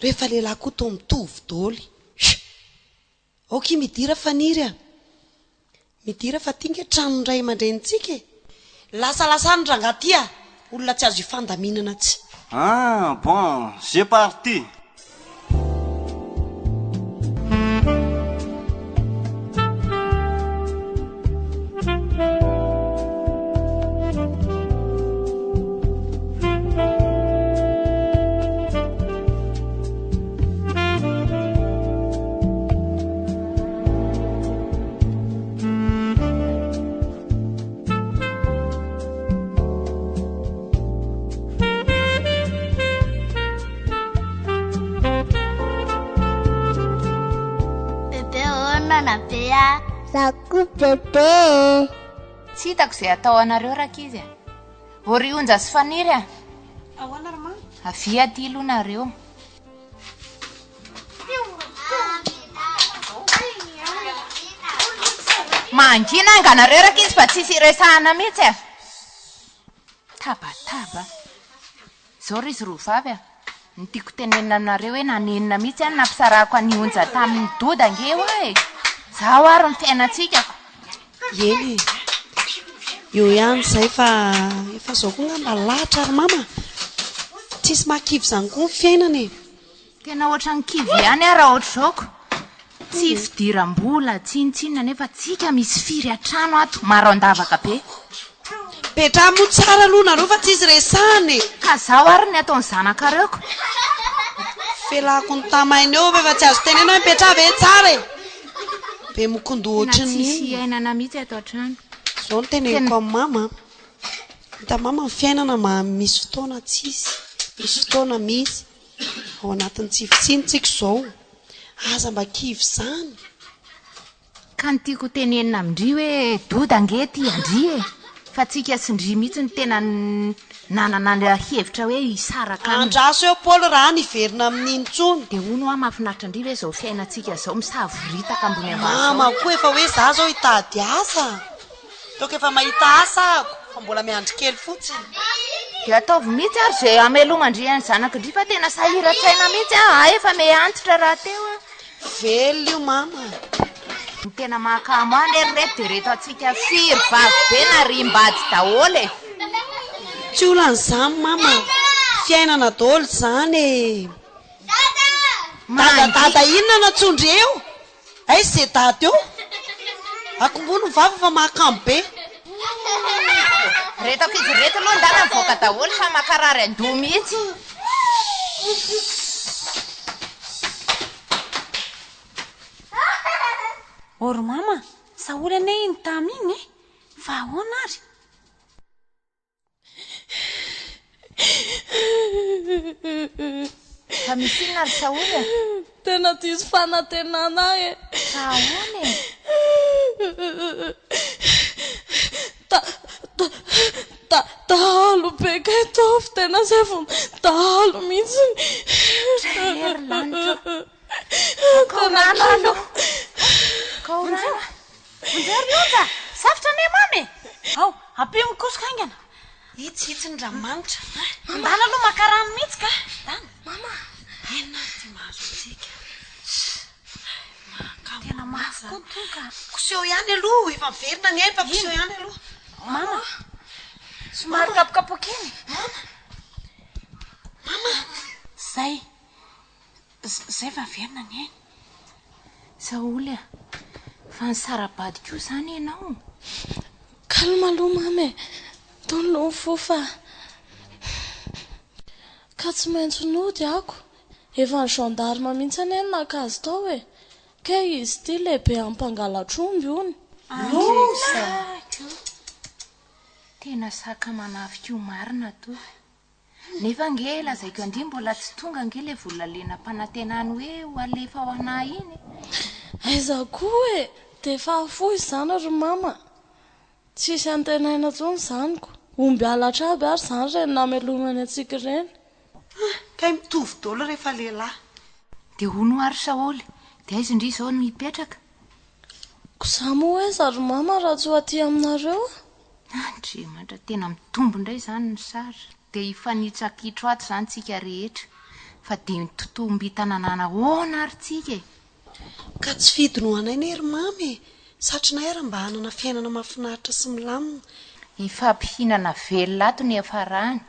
S6: Rehefa lehilahy koa toa mitovy doly. Sh! Ok midira Faniry a! Midira fa ty nge tranon'ny ray aman-drenintsika e! Lasalasa any rangaha ty a! Olona tsy azo ifandaminana tsy.
S9: Ah bon, c'est parti!
S11: Bebe olana be a. Za koa bebe e.
S4: Tsy hitako izay atao anareo rankizy a. Ô ry Onja sy Faniry a!
S7: Ahoana ry mama?
S4: Avia aty aloha nareo. Mangina anga nareo rankizy fa tsisy iresahana mihitsy a! Tabataba. Zao ry izy roa vavy a! Ny tiako tenenina aminareo hoe nanenina mihitsy aho ny nampisarahako an'i Onja tamin'i Doda ange hoa e! Zao ary ny fiainantsika ko!
S6: Eny e! Eo ihany izay fa efa zao koa ngamba lahatra ry mama! Tsisy mahakivy izany koa ny fiainana e!
S4: Tena ohatran'ny kivy ihany aho raha ohatr'izao ko! Tsy fidiram-bola tsinontsinona nefa tsika misy firy an-trano ato, maro an-davaka be.
S6: Petraha moa tsara aloha nareo fa tsisy resahana e!
S4: Ka zao ary ny ataon'ny zanakareo ko!
S6: Felako ny tamaina eo fa efa tsy azo tenena hoe mipetraha ve tsara e! Be mokondoha
S4: Tena
S6: ohatran'ny
S4: tsisy
S6: inona.
S4: iainana mihitsy ato an-trano.
S6: Zao no teneniko amin'i mama a! Hitan'i mama ny fiainana ma misy fotoana tsisy, misy fotoana misy. Ao anatin'ny tsy fitsiny tsika izao. Aza mba kivy izany.
S4: Ka ny tiako ho tenenina amin-dry hoe Doda ange tia an-dry e! Fa tsika sy ndry mihitsy no tena nanana ny hevitra hoe hisaraka aminy.
S6: Andraso eo Paoly raha any hiverina amin'iny intsony.
S4: Dia hono hoa mahafinaritra an-dry ve izao fiainantsika izao misavoritaka ambony ambany izao?
S6: Mama koa efa hoe za zao hitady asa. Ataoko efa mahita asa ahako fa mbola miandry kely fotsiny.
S4: Dia ataovy mihitsy ary izay hameloman-dry ny zanak'ndry fa tena sahiran-tsaina mihitsy aho, ahy efa miha antitra rahateo aho.
S6: Velona io mama a.
S4: Ny tena mahakamo ahy anie ry reto dia reto antsika firy vavy be nariam-bady daholo e.
S6: Tsy olana izany mama a. Fiainana daholo izany e. Dada dada inona no antsondry eo? Aiza izay dada eo? Akombony ny vava fa mahakamo be.
S4: Reto ankizy reto aloha ndana mivoaka daholo fa makarary andoha mihitsy.
S7: Ô ry mama, Saholy anie iny Tamy iny e! Fa ahoana ary?
S4: Fa misy inona ry Saholy e?
S5: Tena diso fanantenana aho e!
S4: Fa ahoana e?
S5: Ta, ta, ta, dahalo be kay Tovo, tena sefo dahalo mihitsy.
S4: Dray ry lanitra ô! Akao rano aloha! Akao rano! Vonjeo ry Onja! Safotra anie mama e!
S7: Ao, ampio mikosoka haingana. Itsy, itsy ny ranomanitra. Ndana aloha maka rano mihitsy ka. Ndana.
S5: Mama!
S6: Inona ary ity mahazo antsika? Mahakamo
S7: Tena mafy koa ny ka.
S6: Koseho ihany aloha, efa miverina ny ainy fa koseho ihany aloha.
S7: Mama! Somary kapokapoka iny.
S6: Mama! Mama!
S7: Zay. Zay fa averina ny ainy.
S4: Saholy a! Fa nisara-bady koa izany ianao?
S5: Calme aloha mama e! Tony aloha ny fo fa. Ka tsy maintsy nody ako. Efa ny gendarme mihitsy anie no naka azy tao e! Kay izy ity lehibe an'ny mpangalatr'omby hono.
S6: Loza!
S4: Tena saka manafika io marina Toky. Nefa ange lazaiko an-dry mbola tsy tonga ange ilay vola le nampanantenany hoe ho alefa ho anah iny e.
S5: Aiza koa e! Dia efa hafoy izany ry mama. Tsisy antenaina intsony izany ko. Omby halatra aby ary izany ireny namelomany antsika ireny.
S6: Ah! Kay mitovy daholo rehefa lehilahy.
S4: Dia hono hoa ry Saholy, dia aiza ndry izao no hipetraka?
S5: Ko za moa aiza ry mama raha tsy ho aty aminareo a!
S4: Andriamanitra, tena mitombo indray izany ny sary. Dia hifanitsakitro ato izany tsika rehetra. Fa dia mitotombintana nanahoana ary tsika e?
S6: Ka tsy fidiny ho anay anie ry mama e! Satrinay ary mba hanana fiainana mahafinaritra sy milamina.
S4: Hifampihinana velona ato ny hiafarany.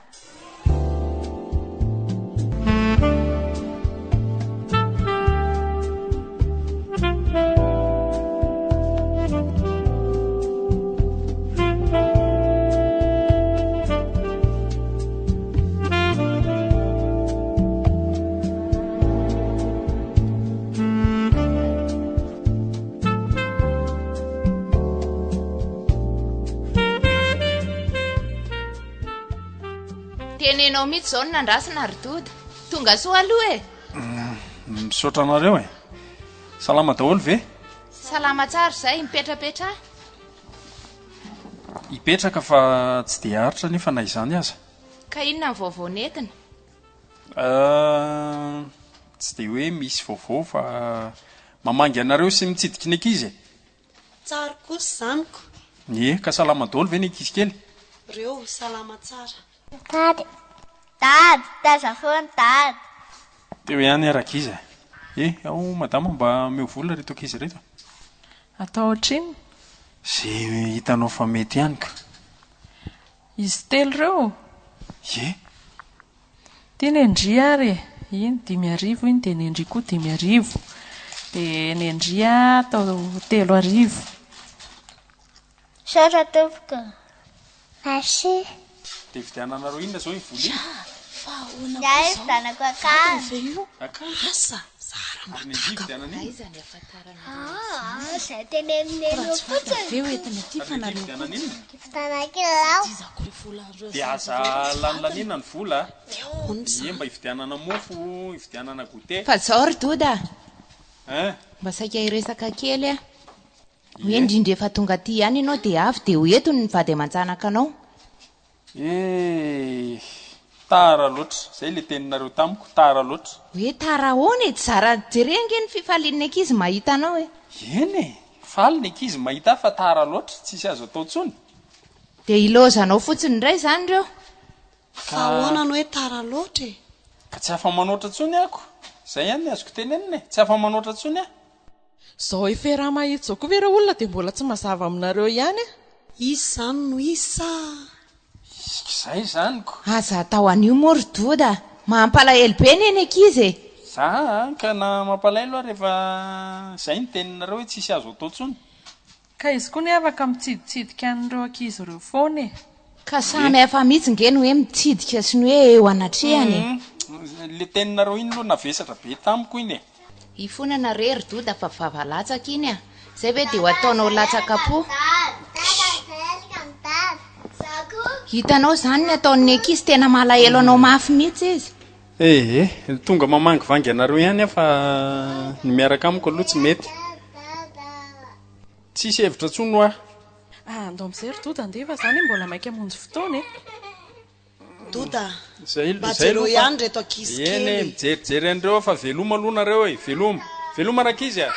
S4: Tenenao mihitsy izao no nandrasana ry Doda. Tonga soa aloha e.
S10: Misaotra anareo e. Salama daholo ve?
S4: Salama tsara izay, mipetrapetraha.
S10: Hipetraka fa tsy dia aritra anefa na izany aza.
S4: Ka inona ny vaovao nentina?
S10: Euh, tsy dia hoe misy vaovao fa mamangy anareo sy mitsidiky ny ankizy e.
S6: Tsara kosa izany ko.
S10: Ie, ka salama daholo ve ny ankizy kely?
S6: Reo, salama tsara.
S11: Dada, dada, taiza foana dada.
S10: Teo ihany ary ankizy e. Eh, ao madama mba omeo vola ireto ankizy ireto.
S2: Atao ohatrinona?
S10: Ze hitanao fa mety ihany ka.
S2: Izy telo ireo?
S10: Ie.
S2: Ty nendry ary e! Iny 5000 iny dia nendry koa 5000. Dia nendry atao 3000.
S11: Misaotra tompoko. Merci.
S10: Dia vidiananareo inona izao iny vola iny?
S6: Fa ahoana
S11: Ny ahy
S6: koa izao?
S11: vidianako
S6: Vadiny
S11: akanjo.
S6: ve io?
S10: Akanjo?
S6: Asa, zara mba
S10: Ary nendry
S6: gaga
S10: vidianana inona?
S4: Aiza ny ahafantaranareo
S11: Aa,
S4: an'izany?
S11: izay tenenin'i
S6: Raha
S11: Neny
S6: tsy vady
S11: fotsiny.
S6: avy eo entina aty
S10: Ary
S6: fa
S10: nendry
S6: nareo koa
S10: vidianana inona?
S11: Vidianana kilalao.
S6: Dizako le volan'ireo
S10: Dia
S6: zaza
S10: aza
S6: ireo raha tsy vadiny.
S10: lanilanina ny vola a!
S6: Dia ahoana
S10: Ie
S6: izany?
S10: mba hividianana mofo, hividianana goûter.
S4: Fa zao ry Doda a!
S10: Hein?
S4: Mba saika hiresaka kely aho. Hoe
S10: Ie.
S4: indrindra efa tonga aty ihany ianao dia avy dia ho eto ny vady aman-janaka anao.
S10: Eh! Tara loatra. Izay ilay teninareo tamiko, tara loatra.
S4: Hoe tara ahoana e? Tsy zara jereo ange ny fifalian'ny ankizy mahita anao e.
S10: Eny e! Faly ny ankizy mahita ahy fa tara loatra, tsisy azo atao intsony.
S4: Dia ilaozanao fotsiny indray izany ireo?
S6: Fa ahoana no hoe tara loatra e?
S10: Ka tsy afa-manoatra intsony aho ko! Izay ihany ny azoko tenenina e! Tsy afa-manoatra intsony aho.
S2: Zao effet raha mahitsy zao koa ve reo olona dia mbola tsy mazava aminareo ihany a!
S6: Izy izany no izy sa?
S10: Izay izany ko!
S4: Aza atao an'io moa ry Doda a! Mampalahelo be anie ny ankizy e!
S10: Za an, ka na mampalahelo ary efa izay ny teninareo hoe tsisy azo atao intsony.
S2: Ka izy koa anie afaka mitsiditsidika an'ireo ankizy ireo foana e!
S4: Ka samy hafa mihitsy nge ny hoe mitsidika sy ny hoe eo anatrehany e!
S10: Humm, le teninareo iny aloha navesatra be tamiko iny e!
S4: Hifonana re ry Doda fa vava latsaka iny a! Zay ve dia ho ataonao latsaka am-po? Hitanao izany ny ataon'ny ankizy, tena malahelo anao mafy mihitsy izy.
S10: Ee, tonga mamangivangy anareo ihany aho fa ny miaraka amiko aloha tsy mety. Tsisy hevitra intsony hoa.
S2: Ah, andao amin'izay ry Doda andeha fa za anie mbola maika hamonjy fotoana e.
S6: Doda,
S10: Zay,
S6: mba
S10: zay
S6: jereo
S10: aloha fa
S6: ihany ireto ankizy
S10: Eny e,
S6: kely e.
S10: mijerijery an'ireo aho fa veloma aloha nareo e, veloma. Veloma rankizy a.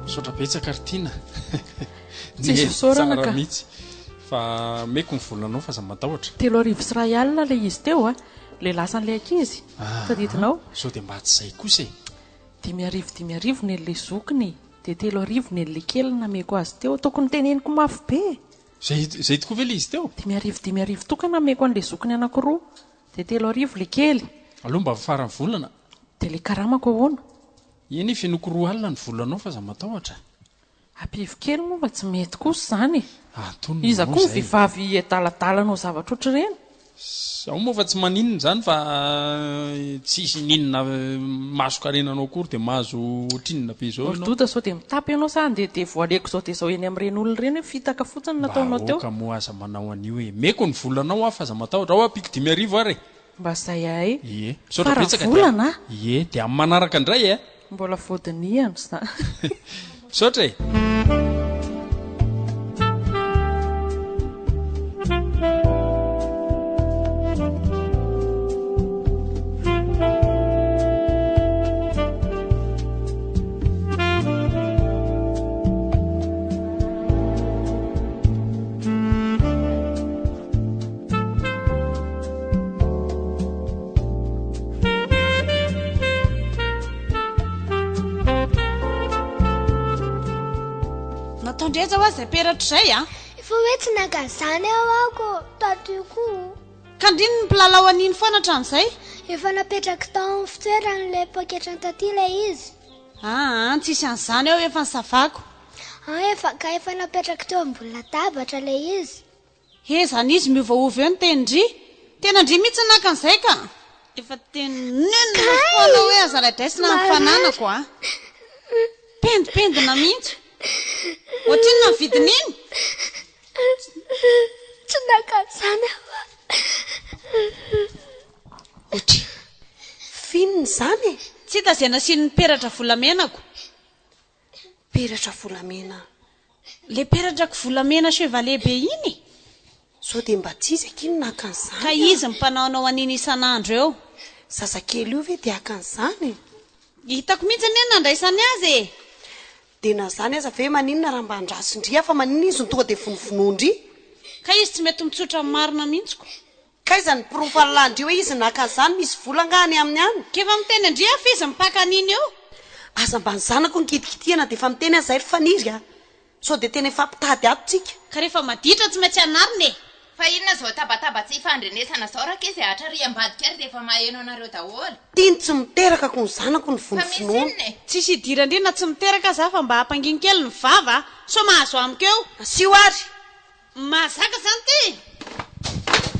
S10: Misaotra betsaka ry Tiana.
S2: Tsisy fisaorana
S10: Tsara
S2: ka.
S10: mihitsy. Fa omeko ny volanao fa aza matahotra.
S2: 3001 ilay izy teo a. Ilay lasan'ilay ankizy.
S10: Ah,
S2: Tadidinao?
S10: Sao dia mba tsy izay kosa e.
S2: 5000 5000 ny an'ilay zokiny dia 3000 ny an'ilay kely nameko azy teo. Tokony teneniko mafy be e.
S10: Izay izay tokoa ve ilay izy teo?
S2: 5000 5000 tokana nameko an'ilay zokiny anankiroa dia 3000 ilay kely.
S10: Aleo mba faran'ny volana.
S2: Dia ilay karamako ahoana?
S10: Eny e, fenoiko 20 ny volanao fa aza matahotra.
S2: Ampivo kely moa fa tsy mety kosa izany e.
S10: Antonona
S2: Iza
S10: moa
S2: koa ny
S10: izay e.
S2: vehivavy adaladala hanao zavatra ohatr'ireny?
S10: Zao moa fa tsy maninona izany fa tsisy n'inona mahazo-karena anao akory dia mahazo ohatrinona be izao ianao.
S2: Ry Doda sao dia mitapy ianao sa andeha devoileko izao dia izao eny amin'ireny olona ireny hoe fitaka fotsiny no nataonao teo.
S10: Mba aoka moa aza manao an'io e. Meko ny volanao aho fa aza matahotra. Ao ampiako 5000 ary e.
S2: Mba zay ahay.
S10: Ie. Misaotra
S2: Fa raha
S10: betsaka dia
S2: volana a!
S10: Ie, dia amin'ny manaraka indray e.
S2: Mbola voadinihana izany.
S10: Misaotra e.
S7: Nataon-dReja hoa izay peratra izay a!
S11: Efa hoe tsy naka an'izany aho aho ko tato koa.
S7: Ka ndry ny mpilalao an'iny foana hatramin'izay?
S11: Efa napetrako tao amin'ny fitoeran'ilay poketran'i Taty ilay izy.
S7: Aa, tsisy an'izany ao efa nisavako.
S11: Aa, efa ka efa napetrako teo ambony latabatra ilay izy.
S7: He zany izy miovaova eo ny tenin-dry. Tena ndry mihitsy ny naka an'izay ka. Efa tenenina foana hoe aza raidraisina ny fananako a. Pendipendina mihitsy. Ohatrinona ny vidin'iny?
S11: Tsy naka an'izany aho a.
S6: Ohatry. F'inona izany e?
S7: Tsy hita izay nasiany ny peratra volamenako.
S6: Peratra volamena.
S7: Le peratrako volamena chevalet be iny e!
S6: Sao dia mba tsy izy akia no naka an'izany
S7: Ka izy mpanaonao an'iny isan'andro eo.
S6: Zazakely io ve dia haka an'izany e?
S7: Hitako mihitsy anie ny nandraisany azy e!
S6: Dia na izany aza ve maninona raha mba andrason-dry fa maninona izy no tonga dia vonovonoan-dry?
S7: Ka izy tsy mety mitsotra ny marina mihitsy ko.
S6: K'aiza ny porofo an'lah ndry hoe izy naka an'izany, misy vola angaha any aminy any?
S7: K'efa miteny an-dry aho f'izy mipaka an'iny eo.
S6: Aza mba ny zanako no kitikitihana dia efa miteny aho zay ry Faniry a! Sao dia tena hifampitady ato tsika.
S7: Ka rehefa maditra tsy maintsy anarina e!
S4: Fa inona izao tabataba tsy ifandrenesana izao rankizy e, hatrary ambadika ary dia efa maheno anareo daholo.
S6: Tiany tsy miteraka ko ny zanako no
S4: Fa misy
S6: vonovonoana.
S4: inona e?
S7: Tsisy idiran-dry na tsy miteraka aza fa mba ampangino kely ny vava a! Sao mahazo amiko eo.
S6: Asio ary!
S7: Mahazaka zany ty!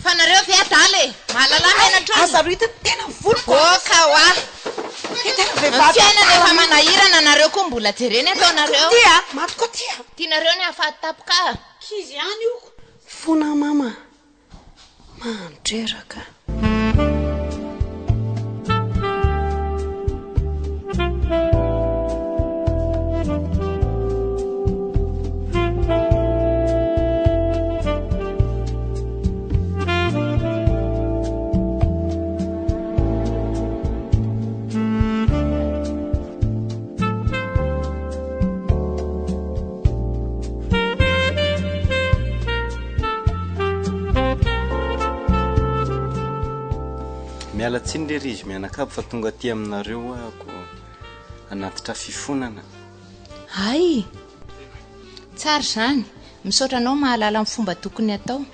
S4: Fa nareo ve adala e! Mahalala menatra olona!
S6: Aza rohitiny tena ny voloko a!
S4: Boka hoa!
S6: Tena
S4: Ny
S6: vehivavy
S4: fiainana
S6: adala
S4: efa
S6: mihitsy.
S4: manahirana nareo koa mbola jerena eto nareo.
S6: Matiko ty a! Matiko ty a!
S4: Tianareo ny hahafaty tapoka a!
S7: Kizy ihany io ko.
S6: Fona mama mandreraka.
S9: Miala tsiny re ry izy mianakavy fa tonga aty aminareo ahako hanatitra fifonana.
S4: Hay! Tsara izany. Misaotra anao mahalala ny fomba tokony hatao.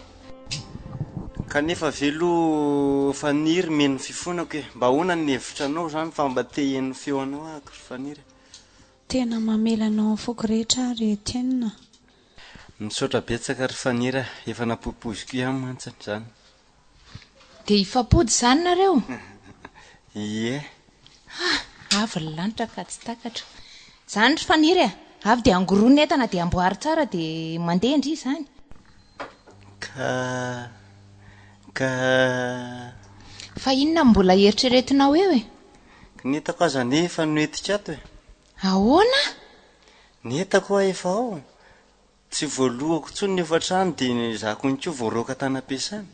S9: Kanefa ve aloha Faniry mino ny fifonako e! Mba ahoana ny hevitranao izany fa mba te heno ny feonao ahako ry Faniry a!
S12: Tena mamela anao amin'ny foko rehetra aho ry Etienne a!
S9: Misaotra betsaka ry Faniry a! Efa nampoipoiziko ihany mantsy izany.
S4: Dia hifampody izany nareo?
S9: Ie.
S4: Ha! Avy ny lanitra ka tsy takatra. Izany ry Faniry a! Avy dia angoroy ny entana dia amboary tsara dia mandeha ndry izany.
S9: Ka. Ka.
S4: Fa inona no mbola eritreretinao eo e?
S9: Ny entako aza anie efa noentiko ato e.
S4: Ahoana?
S9: Ny entako hoa efa ao. Tsy voalohako intsony ny hofantrano dia izaho konko voaroaka tany am-piasana.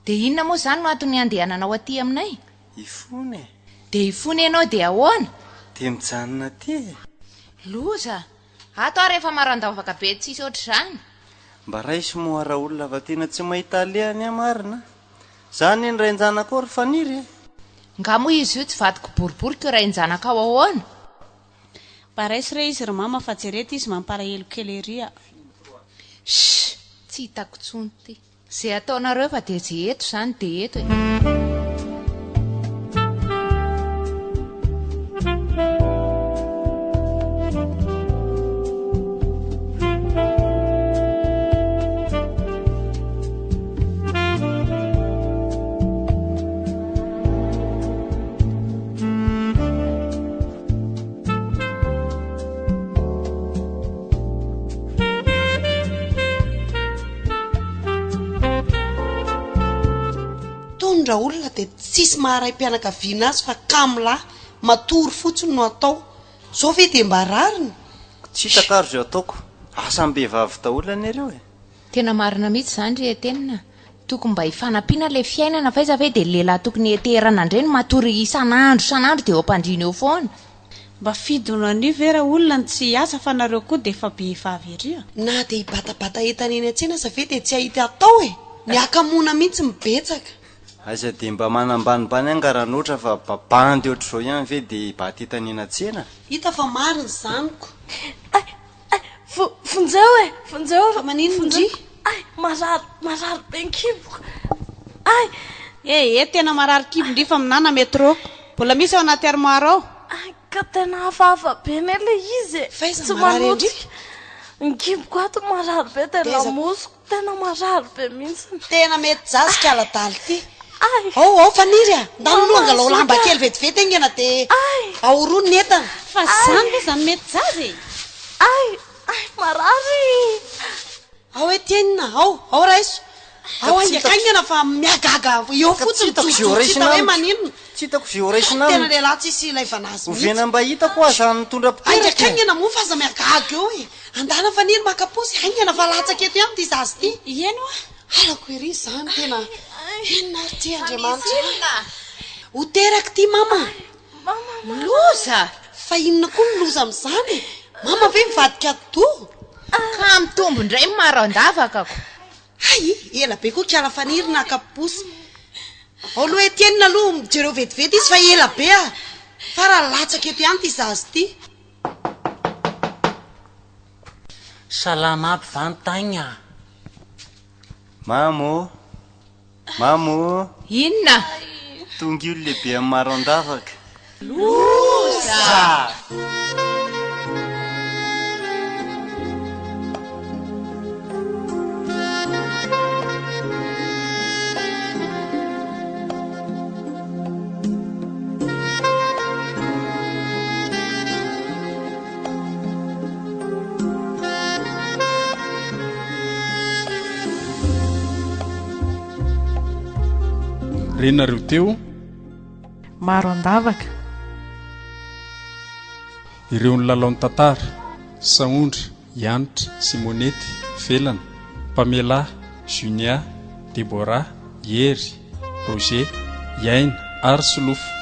S4: Dia inona moa izany no antony handehananao aty aminay?
S9: Hifona e!
S4: Dia hifona ianao dia ahoana?
S9: Dia mijanona aty e!
S4: Loza! Ato aho rehefa marandavaka be tsisy ohatr'izany.
S9: Mba raiso moa raolona fa tena tsy mahita aleha ny ahy marina a! Za anie ny rain-janakao ry Faniry e!
S4: Nga moa izy io tsy vadiko boribory ko rain-janakao ahoana?
S7: Mba raiso re izy ry mama fa jereo ty izy mampalahelo kely ery a.
S4: Shh! Tsy hitako tsony ty. Ze ataonareo fa dia ze eto zany dia eto e.
S6: Ankehitriny raolona dia tsisy maha raim-pianakaviana azy fa kamo lahy, matory fotsiny no atao. Zao ve dia mba rariny?
S9: Tsy hitako ary izay ataoko. Asam-behivavy daholo anie ireo e.
S4: Tena marina mihitsy izany ry Etienne a! Tokony mba hifanampiana ilay fiainana fa aiza ve dia lehilahy tokony heteherana indray no matory isan'andro isan'andro dia eo am-pandriana eo foana.
S7: Mba fidino an'io ve raolona ny tsy hiasa fa nareo koa dia efa behivavy ery a!
S6: Na dia hibatabata entana eny an-tsena aza ve dia tsy hahita atao e! Ny hakamoana mihitsy no betsaka.
S9: Aiza dia mba manambanimbany anga ranotra fa babandy ohatr'izao ihany ve dia hibata entana eny an-tsena?
S6: Hita fa marina izany ko!
S5: Ay! Ay! Vonjeo e! Vonjeo!
S6: Fa maninona ndry?
S5: Ay! Marary! Marary be ny kiboko! Ay!
S7: Eh eh tena marary kibo ndry fa minana metro. Mbola misy ao anaty armoire ao.
S5: Ay ka tena hafahafa be anie le izy e!
S6: F'aiza
S5: Tsy
S6: marary an-dry?
S5: manotika. Ny kiboko ato marary be dia
S6: Taiza?
S5: lamosiko tena marary be mihitsy.
S6: Tena mety zaza kala adala ity.
S5: Ay!
S6: Ao ao Faniry a! Ndany aloha angalao lamba
S5: Mahazoka.
S6: kely vetivety haingana dia
S5: Ay!
S6: ahorono ny entana.
S7: Fa zany ve zany mety zaza e?
S5: Ay! Ay! Marary!
S6: Ao Etienne, ao, ao raiso. Ao haingankaingana fa miagaga eo fotsiny mijorojoro tsy hita hoe maninona.
S9: Tsy hitako izay ho raisina
S6: Tena
S9: aminy.
S6: lehilahy tsisy ilaivana azy mihitsy.
S9: Oviana mba hitako aza mitondra mpiteraka e.
S6: Haingankaingana moa fa aza miagaga eo e. Andana Faniry maka posy haingana fa latsaka eto ihany ity zaza ity.
S7: Eny hoa.
S6: Halako ery izany tena inona ary ity Andriamanitra a. Ho teraka ity mama.
S4: Loza!
S6: Fa inona koa ny loza amin'izany e? Mama ve mivadika atidoha?
S4: Ka mitombo indray ny maro an-davakako.
S6: Hay! Ela be koa kiala Faniry naka posy. Ao aloha Etienne aloha jereo vetivety izy fa ela be ah! Fa raha latsaka eto ihany ity zaza ity.
S13: Salama aby vantagne ah.
S9: Mama ô! Mama ô!
S4: Inona?
S9: Tonga io lehibe amin'ny maro an-davaka.
S4: Loza!
S10: Renareo teo.
S2: Maro an-davaka.
S10: Ireo nilalao ny tantara, Sahondra, Ianitra, Simonety, Felana, Pamela, Junia, Deborah, Hery, Roger, Iaina ary Solofo.